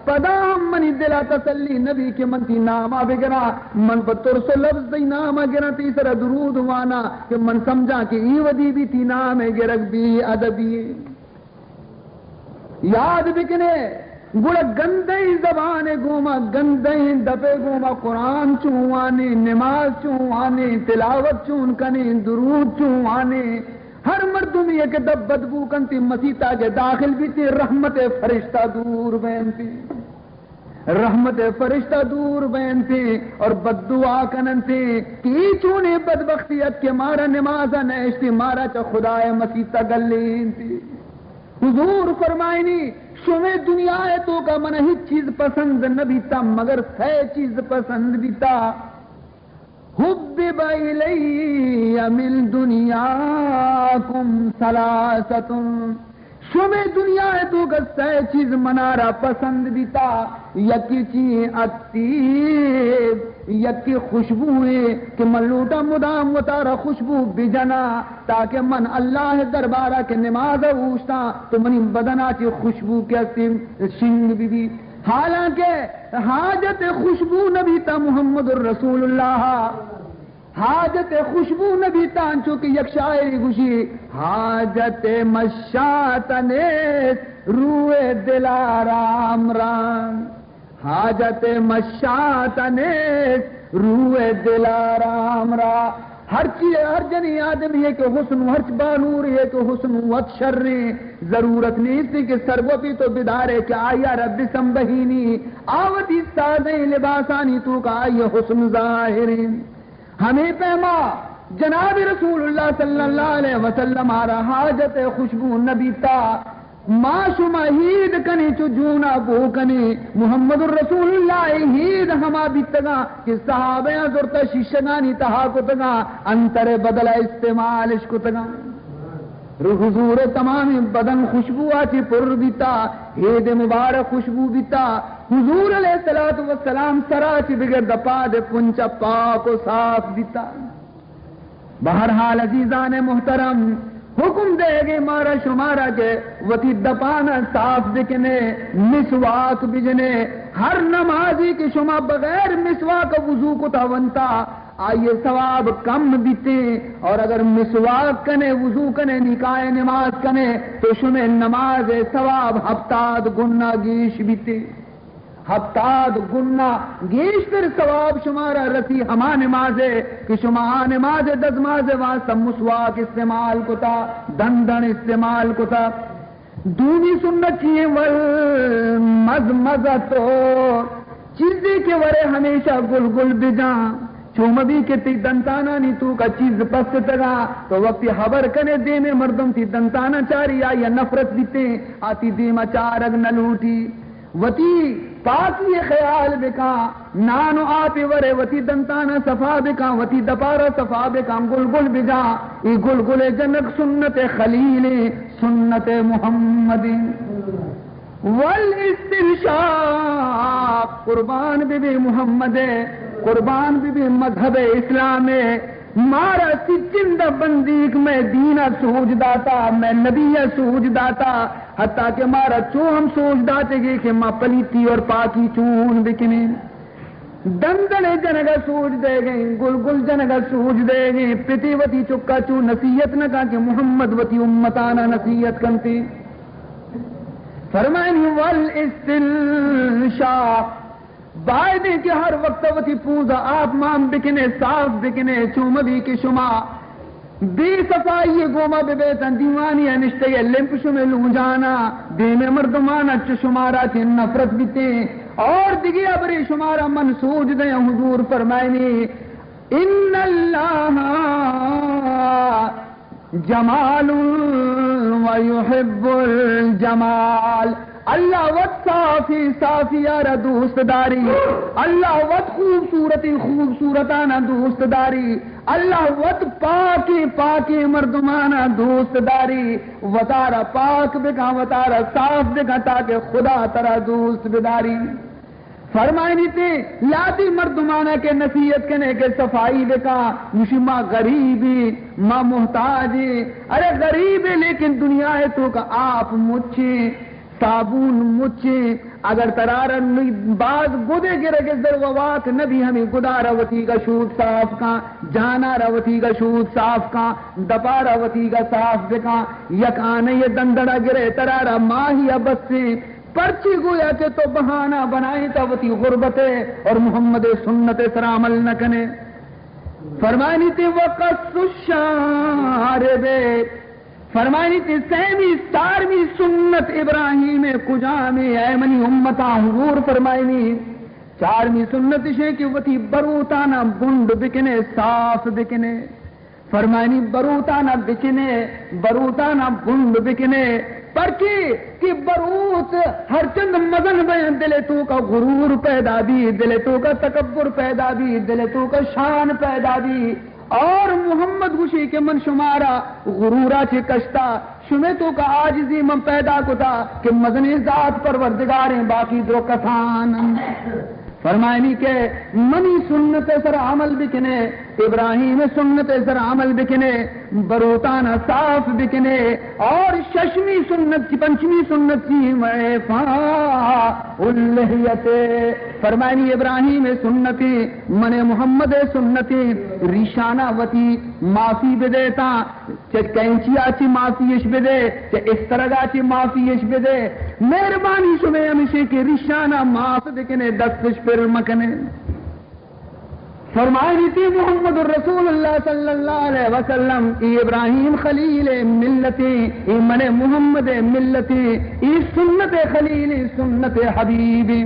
پدا ہم منی دلا تسلی نبی کہ من تی ناما بگراں، من پہ ترس و لبز تئی ناما گراں، تی سرا درود وانا کہ من سمجھاں کہ ای ودی بھی تی نام گرگ بی ادبی۔ یاد بکنے، گڑا گندئیں زبان گوما، گندئیں دپے گوما قرآن چون وانے، نماز چون وانے، تلاوت چون کنے، درود چون وانے۔ ہر مردمی کہ دپ بدبو کنتی مسیتا کہ داخل بیتی، رحمت فرشتہ دور بینتی۔ رحمت فرشتہ دور بینتے اور بددعا کننتے کہ اے چونیں بدبختی ات کہ مارا نمازا نہ اشتی، مارا چہ خدائے مسیتا گلینتی۔ حضور فرمائنی، شمے دنیا توکا من ہچ چیز پسند نہ بیتا مگر سئے چیز پسند بیتا۔ حبب الی من دنیاکم ثلاثۃ، شمے دنیا ء توکا سئے چیز منارا پسند بیتا، یکی چی الطیب، یکی خوشبوئے کہ من لوٹاں مدام وتارا خوشبو بجناں، تاکہ من اللہ ء دربارا کہ نماز ء اوشتاں تو منی بدنا چی خوشبو کہ استی شنگ بی بی۔ حالانکہ حاجت خوشبو نبی تا محمد رسول اللہ، حاجت خوشبو نبی تا، انچو کہ یک شاعری گوشی، حاجت مشات نیست روح دلارام را، حاجت مشات نیست روح دلارام را۔ ہرچی، ہر جنی آدمی ہے کہ حسن، ہرچ بانور ہے کہ حسن وت شریں، ضرورت نیست کہ سرگوپی تو بدارے کہ آیا رب سنبہینی، آوتی سادیں لباسانی توکا آئی حسن ظاہریں۔ ہمے پیما جناب رسول اللہ صلی اللہ علیہ وسلم آرا حاجت خوشبو نبیتا۔ ما شما ہید کنیں چو جونا بو کنیں۔ محمد رسول اللہ ہید ہما بیتگاں کہ صحابیاں زرتا شیشگانی تہا کتگاں، انتر بدل استعمالش کتگاں۔ رو حضور تمام بدن خوشبو آ چی پر بیتا، ہید مبارک خوشبو بیتا۔ حضور علیہ الصلوۃ والسلام سرا چی بگر دپاد پنچا پاک و صاف بیتا۔ بہرحال عزیزان محترم، حکم دے گے مارا شمارا کہ وتی دپانا صاف بکنے، مسواک بجنے۔ ہر نمازی کہ شما بغیر مسواک وضو کتا ونتا، آئی ثواب کم بیتے، اور اگر مسواک کنے، وضو کنے، نکائے نماز کنے، تو شمے نماز ثواب ہفتاد گنا گیش بیتے۔ ہفتاد گنا گیشتر ثواب شمارا رسی ہما نمازے کہ شما آ نماز دزماز واسطہ مسواک استعمال کتا، دندن استعمال کتا۔ دومی سنت چی ایں؟ والمضمضۃ، چیزے کہ ورے ہمیشہ گل گل بجاں، چو مبی کہ تی دنتانانی توکا چیز پستگا تو وقتی ہبر کنے دیمے مردم تی دنتانا چاری آیا نفرت بیتے، آ تی دیما چارگ نہ لوٹی۔ وتی پاکی خیال بکاں، نان و آپ ورے وتی دنتانا صفا بکاں، وتی دپارا صفا بکاں، گل گل بجاں۔ ای گل گل جنگ سنت خلیل، سنت محمد۔ والاستنشاق، قربان بہ بے محمد، قربان بہ بے مذہب اسلام، مارا سجندہ بندیک مئے دین ءَ سوج داتا، مئے نبی ءَ سوج داتا، حتیٰ کہ مارا چو ہم سوج داتگے کہ ما پلیتی اور پاکی چون بکنیں۔ دندڑے جنگ ءَ سوج دئیگیں، گل گل جنگ ءَ سوج دئیگیں، پتے وتی چکا چو نصیحت نہ کن کہ محمد وتی امتانا نصیحت کنتے۔ فرمائنی والاستنشاق، بایدیں کہ ہر وقت وتی پوز ءَ آپ مان بکنے، صاف بکنے، چو مبی کہ شما بے صفائی ءِ گوما بہ بیتاں، دیوانی ءَ نشتگ ءَ لمپ شمے لونجانا، دیمے مردمانا چہ شمارا چہ نفرت بیتیں، اور دگہ ہبرے شمارا من سوج دیاں۔ حضور فرمائنی، ان اللہ جمال و یحب الجمال۔ اللہ وت صافی، صافی آرا دوست داری۔ اللہ وت خوبصورتی، خوبصورتانا دوست داری۔ اللہ وت پاکیں، پاکیں مردمانا دوست داری۔ وتارا پاک بکن، وتارا صاف بکن، تاکہ خدا ترا دوست بداری۔ فرمائنی تے لاتی مردمانا کہ نصیحت کنے کہ صفائی بکا، گوشی ما غریبی، ما محتاجی۔ ارے غریبے، لیکن دنیا ءِ توکا آپ مچیں، صابون مچیں۔ اگر ترارا نی باز گدے گرگ ءِ ضرورت نبی، ہمیں گدارا وتیگا شود صاف کن، جانارا وتیگا شود صاف کن، دپارا وتیگا صاف بکن۔ یک آنے دندڑا گرے، ترارا ماہی بسیں۔ پرچی؟ گویا کہ تو بہانہ بنائیں تا وتی غربت ءِ اور محمد ءِ سنت ءِ سرا عمل نہ کنے۔ فرمائنی تے وقص الشارب، فرمائنی تے سیمی سارمی سنت ابراہیم ءِ کجامے؟ اے منی امتا، حضور فرمائنی، چارمی سنت اشیں کہ وتی بروتانا بنڈ بکنے، صاف بکنے۔ فرمائنی بروتانا بچنے، بروتانا بنڈ بکنے۔ پرچے کہ بروت ہر چند مزن بیں، دل توکا غرور پیدا بی، دل توکا تکبر پیدا بی، دل توکا شان پیدا بی۔ اور محمد گوشی کہ من شمارا غرورا چہ کشتا، شمے توکا عاجزی من پیدا کتا کہ مزنیں ذات پروردگاریں، باقی درو کسان۔ فرمائنی کہ منی سنت ءِ سر عمل بکنے، ابراہیم ءِ سنت ءِ سر عمل بکنے، بروتانا صاف بکنے۔ اور ششمی سنت چی، پنچمی سنت چی؟ اعفاء اللحیت۔ فرمائنی ابراہیم ءِ سنتی، من محمد ءِ سنتی، ریشانا وتی معافی بدیتا۔ چہ کینچی ءَ چہ معافی اش بدے، چہ استرگ ءَ چہ معافی اش بدے۔ مہربانی شمے ہمیشیں کہ ریشانا معاف بکنے، دستش پر مکنے۔ فرمائنی تے محمد رسول اللہ صلی اللہ علیہ وسلم، ای ابراہیم خلیل ملتی، ای من محمد ملتی، ای سنت خلیل، سنت حبیبی۔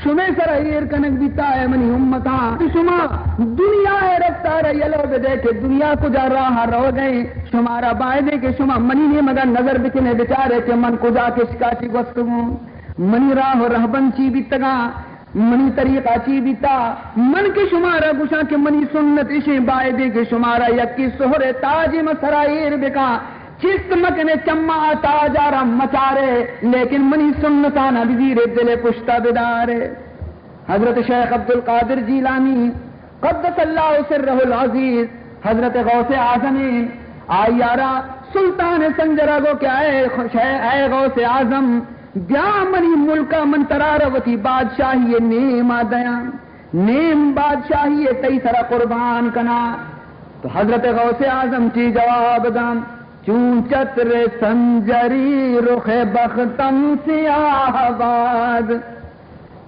شمے سرا ایر کنگ بیتا، اے منی امتاں، کہ شما دنیا ءِ رفتار ءَ یلو بدے کہ دنیا کجا راہ ءَ روگ ءَ ایں۔ شمارا بایدیں کہ شما منی نیمگ ءَ نظر بکنے، بچارے کہ من کجا کشکا چی گوستگوں، منی راہ و رہبند چی بیتگاں، منی طریقہ چی بیتا۔ من کہ شمارا گوشاں کہ منی سنت اشیں، بایدیں کہ شمارا یکی سہر ءِ تاجے من سرا ایر بکاں۔ چست مکنے، چماں آ تاجارا مچارے، لیکن منی سنتانا بزیرے، دل ءِ پشتا بدارے۔ حضرت شیخ عبدالقادر جیلانی قدس اللہ سرہ العزیز، حضرت غوث اعظم، آئی آرا سلطان سنجرا گو کہ اے خ-، شے-، اے غوث اعظم، بیا منی ملکا، من ترارا وتی بادشاہی نیما دیاں۔ نیم بادشاہی ءَ تئی سرا قربان کناں۔ تو حضرت غوث اعظم چی جواب داں؟ چون چتر سنجری رخ بختم سیاہ باد،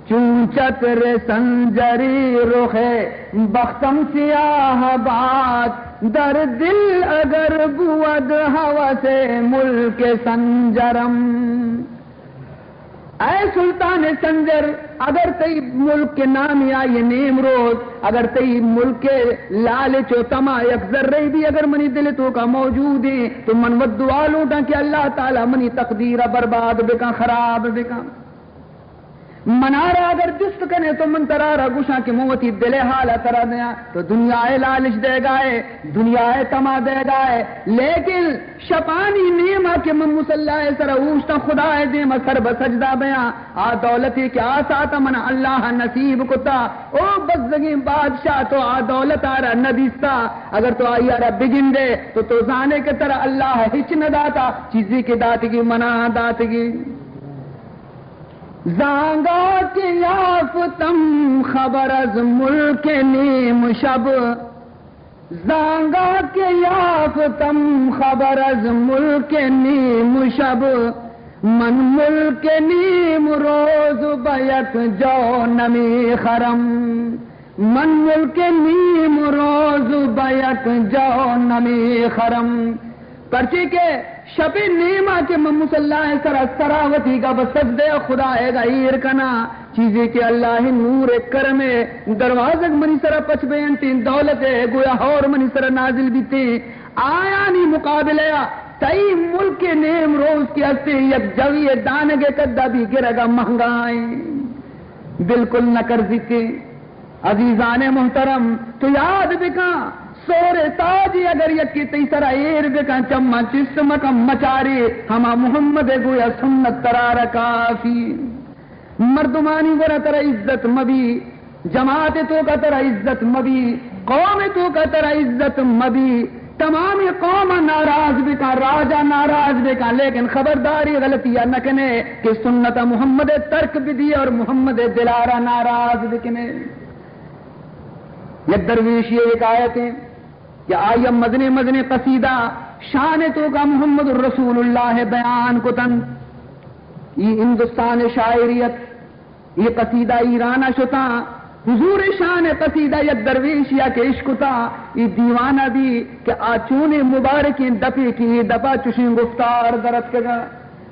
چون چتر سنجری رخ بختم سیاہ باد، در دل اگر بود هوس ملک سنجرم۔ اے سلطان سنجر، اگر تئی ملک ءِ نام یا یہ نیمروز، اگر تئی ملک ءِ لالچ و طمع یک ذرے بھی اگر منی دل ءِ توکا موجود ایں، تو من و دعا لوٹاں کہ اللہ تعالی منی تقدیر ءَ برباد بکن، خراب بکن۔ منارا اگر جست کنے تو من ترارا گوشاں کہ من وتی دل ءِ حال ءَ ترا دیاں، تو دنیا ءِ لالچ دیگائے، دنیا ءِ طمع دیگائے، لیکن شپانی نیما کہ من مصلی ءِ سرا اوشتاں، خدا ءِ دیما سر بہ سجدہ بیاں، آ دولتے کہ آ ساعتا من اللہ نصیب کتا، او بزگیں بادشاہ، تو آ دولت ءَ را نہ دیستا، اگر تو آئی ءَ را بگندے تو تو زانے کہ ترا اللہ ہچ نہ داتا، چیزے کہ داتگی منا داتگی۔ زانگا کہ یافتم خبر از ملک نیم شب، زانگا کہ یافتم خبر از ملک نیم شب، من ملک نیم روز به یک جا نمی خرم. من ملک نیم روز به یک جا نمی خرم. پرچے کہ شپ ءِ نیما کہ من مصلی ءِ سرا سرا وتی گا بہ سجدہ خدا ءِ گا ایر کناں، چیزے کہ اللہ ءِ نور ءِ کرم ءِ دروازگ منی سرا پچ بینتیں، دولت ءِ گویا ہور منی سرا نازل بیتیں، آیانی مقابلہ ءَ تئی ملک ءِ نیم روز کہ ہستیں، یک جوی ءِ دانگ ءِ کدا بھی گرگا مہنگائیں، بالکل نہ کرزیتیں۔ عزیزان محترم، تو یاد بکن، سہر تاجے اگر یکے تئی سرا ایر بکن، چماں چست مکن، مچارے، ہما محمد ءِ گویا سنت ترا را کافی۔ مردمانی گورا ترا عزت مبی، جماعت ءِ توکا ترا عزت مبی، قوم ءِ توکا ترا عزت مبی، تمامی قوم ءَ ناراض بکن، راج ءَ ناراض بکن، لیکن خبرداری غلطی ءَ نہ کنے کہ سنت محمد ءَ ترک بدی اور محمد ءِ دل ءَ را ناراض بکنے۔ یک درویشی ءِ حکایت ایں کہ آئی ءَ مزنیں مزنیں قصیدہ شان ءِ توکا محمد رسول اللہ ءِ بیان کتن۔ ای ہندوستان ءِ شاعری ات۔ اے قصیدہ ایران ءَ شتاں، حضور ءِ شان ءِ قصیدہ یک درویشے ءَ کہ اشکتاں، اے دیوانہ بی کہ آ چونیں مبارکیں دپے کہ اے دپ ءَ چشیں گفتار در اتکگاں۔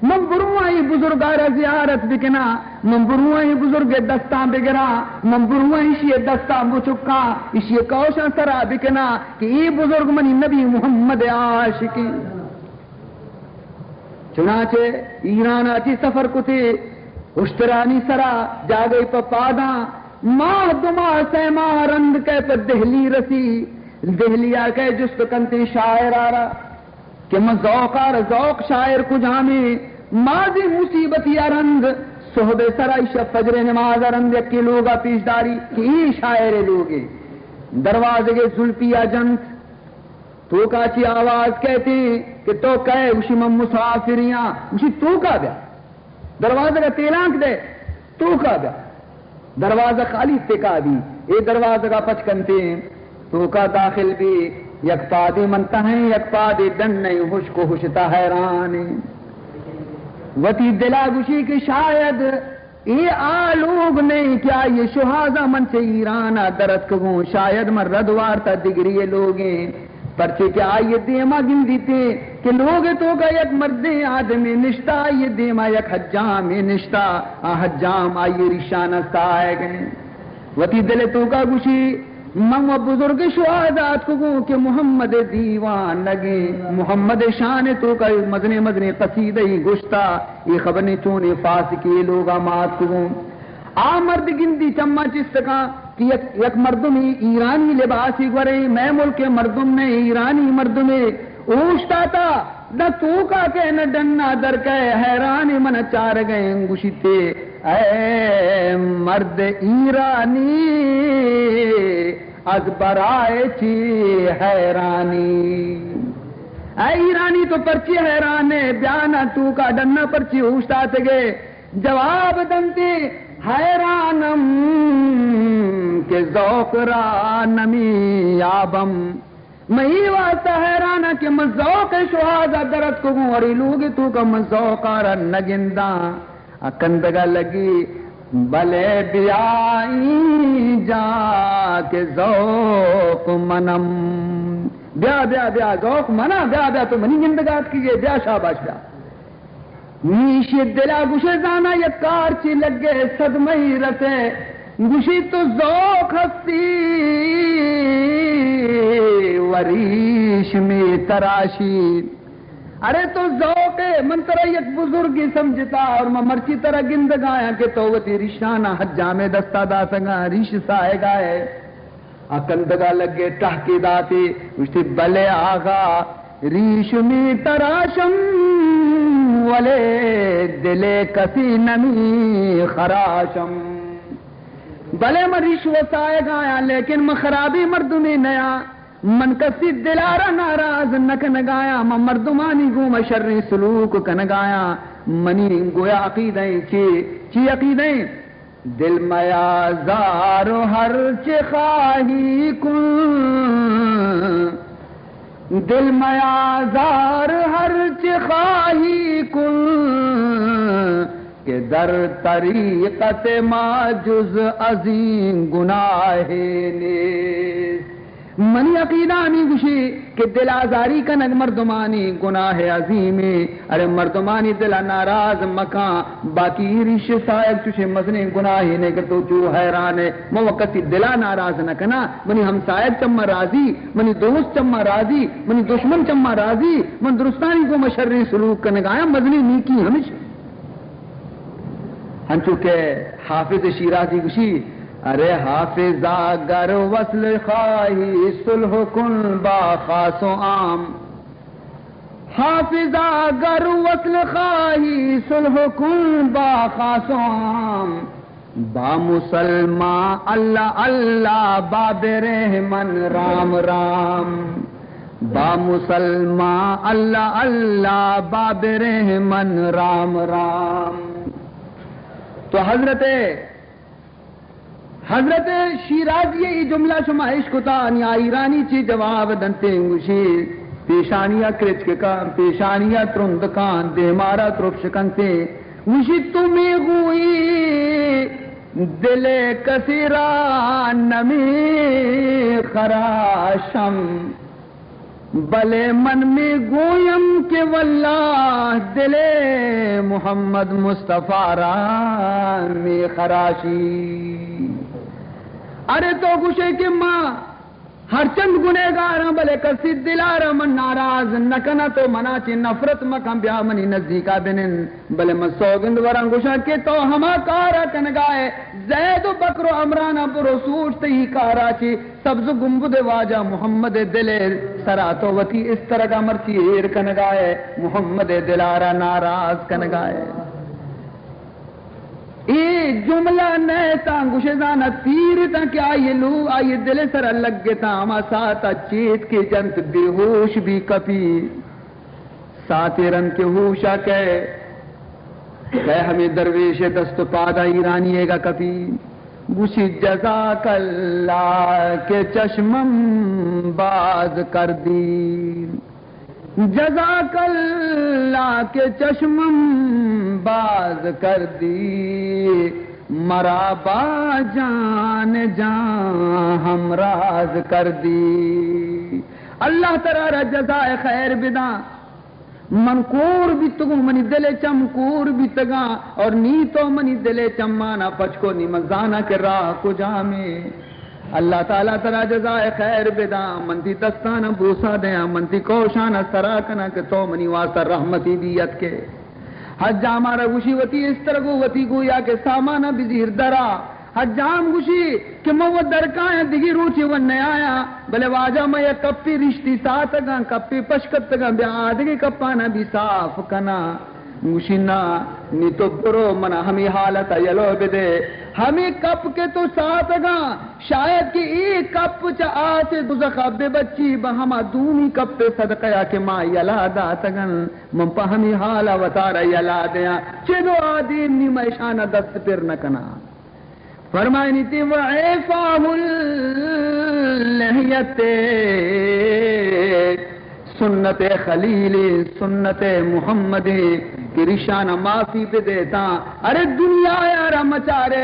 من برواں اے بزرگ ءَ را زیارت بکناں، من برواں اے بزرگ ءِ دستاں بگراں، من برواں ایشی ءِ دستاں بچکاں، ایشی ءِ کوشاں سرا بکناں کہ اے بزرگ منی نبی محمد ءِ عاشقیں۔ چنانچہ ایران ءَ چہ سفر کتے، اشترانی سرا جاگہے پہ پاداں، ماہ دو ماہ سئے ماہ رند کئے پہ دہلی رسی، دہلی ءَ کئے جست کنتے شاعر ءَ را کہ من ذوق ءَ را، ذوق شاعر کجامیں، مازی مصیبتی ءَ رند صحب ءِ سرا، ایشی ءَ فجر ءِ نماز ءَ رند یکے لوگ ءَ پیش داری کہ اے شاعر ءِ لوگے، دروازگ ءِ زلپی ءَ جنت۔ توکا چی آواز کئیت کہ تو کئے؟ گوشی من مسافرے آں۔ گوشی توکا بیا، دروازگ ءَ تیلانک دئے، توکا بیا۔ دروازگ خالی تکا بی، اے دروازگ ءَ پچ کنتے، توکا داخل بی، یک پادے من تہاں، یک پادے ڈنّ ایں، ہشک و ہشتا حیران ایں۔ وتی دل ءَ گوشی کہ شاید اے آ لوگ نہ ایں کہ آئی ءِ شوہازاں من چہ ایران ءَ در اتکگوں، شاید من رد وارتہ دگرے ءِ لوگیں، پرچے کہ آئی ءِ دیما گندیتے کہ لوگ ءِ توکا یک مردیں آدمے نشتہ، آئی ءِ دیما یک حجامے نشتہ، آ حجام آئی ءِ ریشاناں ساہگ ایں۔ وتی دل ءِ توکا گوشی، من و بزرگ شوہاز ءَ اتکگوں کہ محمد ءِ دیوانگیں، محمد ءِ شان ءِ توکا مزنیں مزنیں قصیدہ ای گوشتا، اے خبر نی چونیں فاسقے ءِ لوگا ما اتکگوں۔ آ مرد گندی چماں چست کاں کہ یک، یک مردمے ایرانی لباسے گورے، مئے ملک ءِ مردم نہ، ایرانی مردمے، اوشتاتا، نہ توکا کئے نہ ڈنا در کئے، حیران من چارگئے۔ گوشیتے، اے مرد ایرانی، از برای چی حیرانی؟ اے ایرانی، تو پرچی حیران ئے؟ بیا نہ توکا ڈنا پرچی اوشتاتگئے؟ جواب دنتی، حیرانم کہ ذوق را نمی یابم۔ من اے واسطہ حیراناں کہ من ذوق ءِ شوہاز ءَ در اتکگوں، اور اے لوگ ءِ توکا من ذوق ءَ را نہ گنداں۔ آ کندگ ءَ لگی، بلے بیا اینجا کہ ذوق منم۔ بیا، بیا، بیا، ذوق منا، بیا، بیا، تو منی گندگ ءَ اتکگئے، بیا، شاباش، بیا۔ نی ایشی دلا گوشے، زانا یک کار چی لگے، صدمہ ای رسے۔ گوشی تو ذوق ہستی و ریش می تراشی۔ ارے تو ذوق ئے، من ترا یک بزرگے سمجھتا اور من مرچی ترا گندگایاں کہ تو وتی ریشانا حجامے دستا داتگاں، ریش سائگا ئے۔ آ کندگا لگے ٹہکے داتے، گوشتی، بلے آغا، ریش می تراشم، ولے دل کسی نمی خراشم۔ بلے من ریش و سائگایاں، لیکن من خرابیں مردمے نیاں۔ من کسی دلارا ناراض نہ کنگایاں، من مردمانی گوما شریں سلوک کنگایاں۔ منی گویا عقیدہ ایں چی؟ چی عقیدہ ایں؟ دل میازار، ہر چی خواہی کن، دل میازار، ہر چی خواہی کن، کہ در طریقت ما جز از این گناہے نیست۔ منی عقیدہ ہمے گوشی کہ دل آزاری کنگ مردمانی گناہ عظیمے۔ ارے مردمانی دل ء ناراض مکاں، باقی ای ریش سائگ چوشیں مزنیں گناہے نے کہ تو چو حیران ئے۔ من و کسی دل ء ناراض نہ کناں، منی ہمسائگ چہ من راضی، منی دوست چہ من راضی، منی دشمن چہ من راضی، من درستانی گوما شریں سلوک کنگایاں، مزنیں نیکی ہمیش۔ ہنچو کہ حافظ شیرازی گوشی، ارے حافظا گر وصل خواہی صلح کن با خاص و عام، حافظا گر وصل خواہی صلح کن با خاص و عام، با مسلمان اللہ اللہ با برہمن رام رام، با مسلمان اللہ اللہ با برہمن رام رام۔ تو حضرت، حضرت شیرازی ء اے جملہ شما اشکتا، نی آ ایرانی چی جواب دنتے، گوشی، پیشانی ء کرچک کن، پیشانی ء ترند کن، دیمارا ترپش کنتے۔ گوشی، تو میگویی دل کسی را نمیخراشم، بلے من میگویم که والله دل محمد مصطفی را میخراشی۔ ارے تو گوشے کہ ما ہرچند گنہگاراں، بلے کسی دلارا من ناراض نہ کناں، تو منا چہ نفرت مکن، بیا منی نزیکا بنند۔ بلے من سوگند وراں گوشاں کہ تو ہما کارا کنگائے، زید و بکر و عمرانا برو سوچ تئی کارا چی سبز گنبد واجہ محمد دل سرا تو وتی استرگا مرچی ایر کنگائے، محمد دلارا ناراض کنگائے۔ اے جملہ نئے تاں گوشے زانا تیر تاں کہ آئی لو، آئی دل سرا لگے تاں ہما ساعتا چیت کے جنت بے ہوش بی کپی۔ ساعتے رند کہ ہوشا کئے، کئے ہمے درویش دست و پادا ایرانی ئیگا کپی۔ گوشی جزاک اللہ کہ چشمم باز کردی، جزاک اللہ کہ چشمم باز کردی، مرا با جان جان ہمراز کردی۔ اللہ ترا را جزائے خیر بداں۔ من کور بیتگوں، منی دل ء چم کور بیتگاں، اور نی تو منی دل ء چمانا پچ کو، نی من زاناں کہ راہ کجامے۔ اللہ تعالی ترا جزائے خیر بداں۔ من تی دستانا بوسا دیاں، من تی کوشانا سرا کناں کہ تو منی واسطہ رحمتی بی اتکے۔ حجام ء را گوشی وتی استرگو وتی گویا کہ سامان ء بزیر درا۔ حجام گوشی کہ من و درکایاں، دگی روچے و نیایاں، بلے واجہ من یک کپے ریشتی ساتگاں، کپے پشکپتگاں، بیا آدگے کپاناں بی صاف کناں۔ گوشی نا، نی تو برو، منا ہمے حالت ء یلو بدے۔ ہمے کپ کہ تو ساتگاں، شاید کہ اے کپ چہ آس دوزخ ء بہ بچی، بہ ہما دومی کپ ء صدقہ ء کہ ما یلا داتگن۔ من پہ ہمے حال ء وتارا یلا دیاں، چدو آ دیم نی من اشانا دست پر نہ کناں۔ فرمائنی تی و اعفاء اللحیت، سنت خلیل، سنت محمد، کہ ریشانا معافی بدیتاں۔ ارے دنیا یارا مچارے،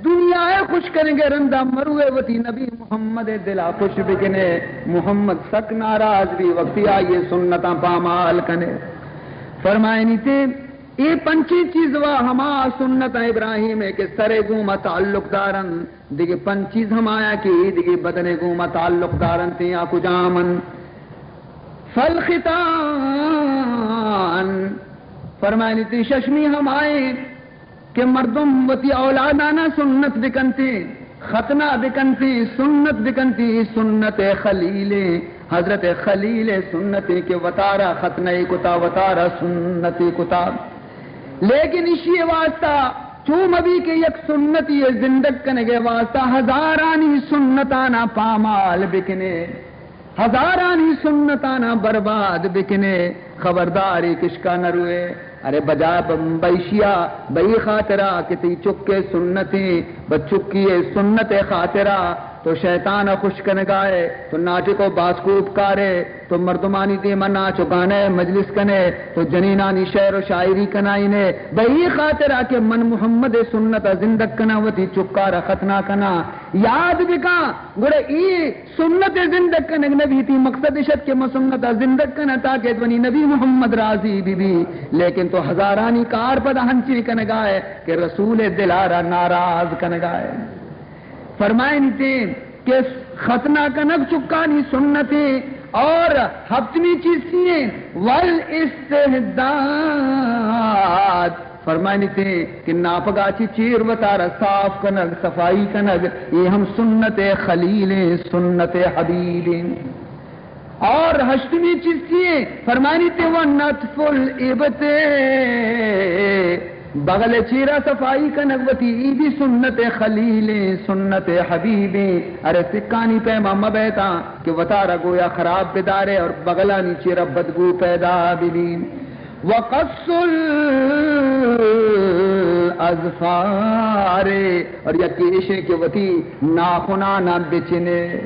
دنیا ء خوش کنگ ء رندا مروئے وتی نبی محمد ء دلا خوش بکنے۔ محمد سک ناراض بی وقتی آئی سنتاں پامال کنے۔ فرمائنی تے اے پنچیں چیز وا ہما سنتاں ابراہیم ء کہ سر ء گوما تعلق دارن، دگہ پنچ چیز ہمایا کہ اے دگہ بدن ء گوما تعلق دارن تے آ کجامن؟ فالختان، فرمائنی تئی ششمی ہمائیں کہ مردم وتی اولادانا سنت بکنتیں، ختنہ بکنتیں، سنت بکنتیں، سنت خلیلیں، حضرت خلیل سنتیں کہ وتارا ختنہ کتا، وتارا سنت کتا۔ لیکن اشی واسطہ چو مبی کہ یک سنتی زندگ کنگے واسطہ ہزارانی سنتانا پامال بکنے۔ ہزارانی سنتانا برباد بکنے، خبرداری کشکا نہ روئے۔ ارے بجا ب-، بہ ایشیا، بہ ای خاطرا کہ تئی چکے سنتیں، بہ چکی سنت خاطرا تو شیطان خوش کنگائے، تو ناٹک و باسکوپ کارے، تو مردمانی دیما ناچ و گانے مجلس کنے، تو جنینانی شعر و شاعری کنائینے، بہ ای خاطرا کہ من محمد سنت زندگ کنا، وتی چکارا ختنہ کنا۔ یاد بکا، گڑا ای سنت زندگ کنگ نہ بیتی، مقصد اش ات کہ من سنت ء زندگ کناں تاکہ منی نبی محمد راضی بہ بی، لیکن تو ہزارانی کار پدا ہنچیں کنگائے کہ رسول دلارا ناراض کنگائے۔ فرمائنیتے کہ ختنہ کنگ چکانی سنتے اور ہفتمی چیز چی ہیں؟ والاستحداد۔ فرمائنیتے کہ ناپگا چی چیر وتارا صاف کنگ، صفائی کنگ، یہ ہم سنت خلیلیں، سنت حبیبیں۔ اور ہشتمی چیز چی ہے؟ فرمائنیتے و نتف الابط، بغل چیرا صفائی کنگ وتی، ای بھی سنت خلیلیں، سنت حبیبیں۔ ارے سکانی پیما مبیتاں کہ وتارا گویا خراب بدارے اور بغلانی چیرا بدبو پیدا ببی۔ وقص الاظفار، اور یکی اشیں کہ وتی ناخنانا بچنے۔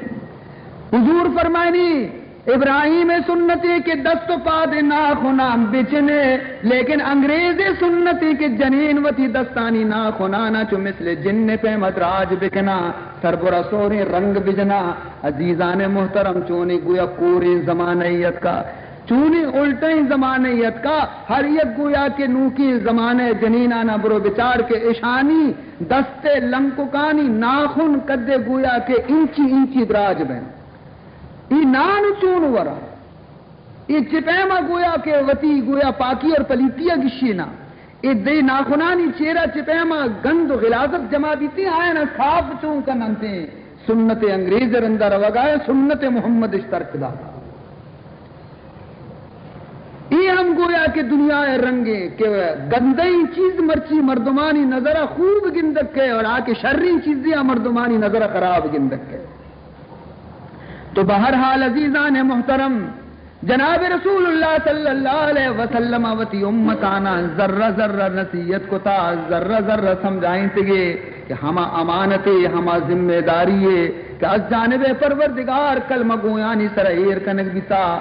حضور فرمائنی، ابراہیم سنتے کہ دست و پاد ناخنان بچنے، لیکن انگریز سنتے کہ جنین وتی دستانی ناخنانا چو مثل جن پیم دراج بکنا۔ سربرا سوریں رنگ بجنا۔ عزیزان محترم، چونیں گویا کوریں زمانہ ای اتکا، چونیں الٹیں زمانہ ای اتکا، ہر یک گویا کہ نوکیں زمانہ جنینانا برو بچار کہ اشانی دست لنککانی ناخن کدے گویا کہ انچی انچی دراج بین۔ ای نان چون ورا؟ اے چہ پیما گویا کہ وتی گویا پاکی اور پلیتی ء گشینا، اے دے ناخنانی چیرا چہ پیما گند و غلاظت جمع بیتی، آیانا صاف چون کن انتے؟ سنت انگریز رندا روگا ہے، سنت محمد اش ترک داتا۔ اے ہم گویا کہ دنیا ء رنگیں کہ گندیں چیز مرچی مردمانی نظر ء خوب گندگ کئے اور آ کہ شریں چیزے آ مردمانی نظر ء خراب گندگ کئے۔ تو بہرحال عزیزان محترم، جناب رسول اللہ صلی اللہ علیہ وسلم وتی امتانا ذرہ ذرہ نصیحت کتا، ذرہ ذرہ سمجھائینتگے کہ ہما امانتے، ہما ذمہ داری ہے کہ از جانب پروردگار کلمہ گویانی سر ایر کنگ بیتا،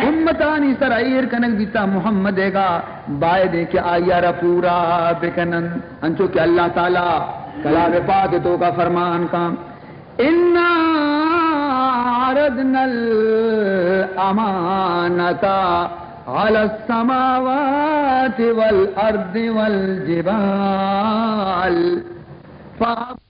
امتانی سر ایر کنگ بیتا، محمد گا باید ہے کہ آئی را پورا بکنن۔ انچو کہ اللہ تعالی کلام پاک توکا فرمان کان، انا عرضنا الامانة على السماوات والارض والجبال فأبين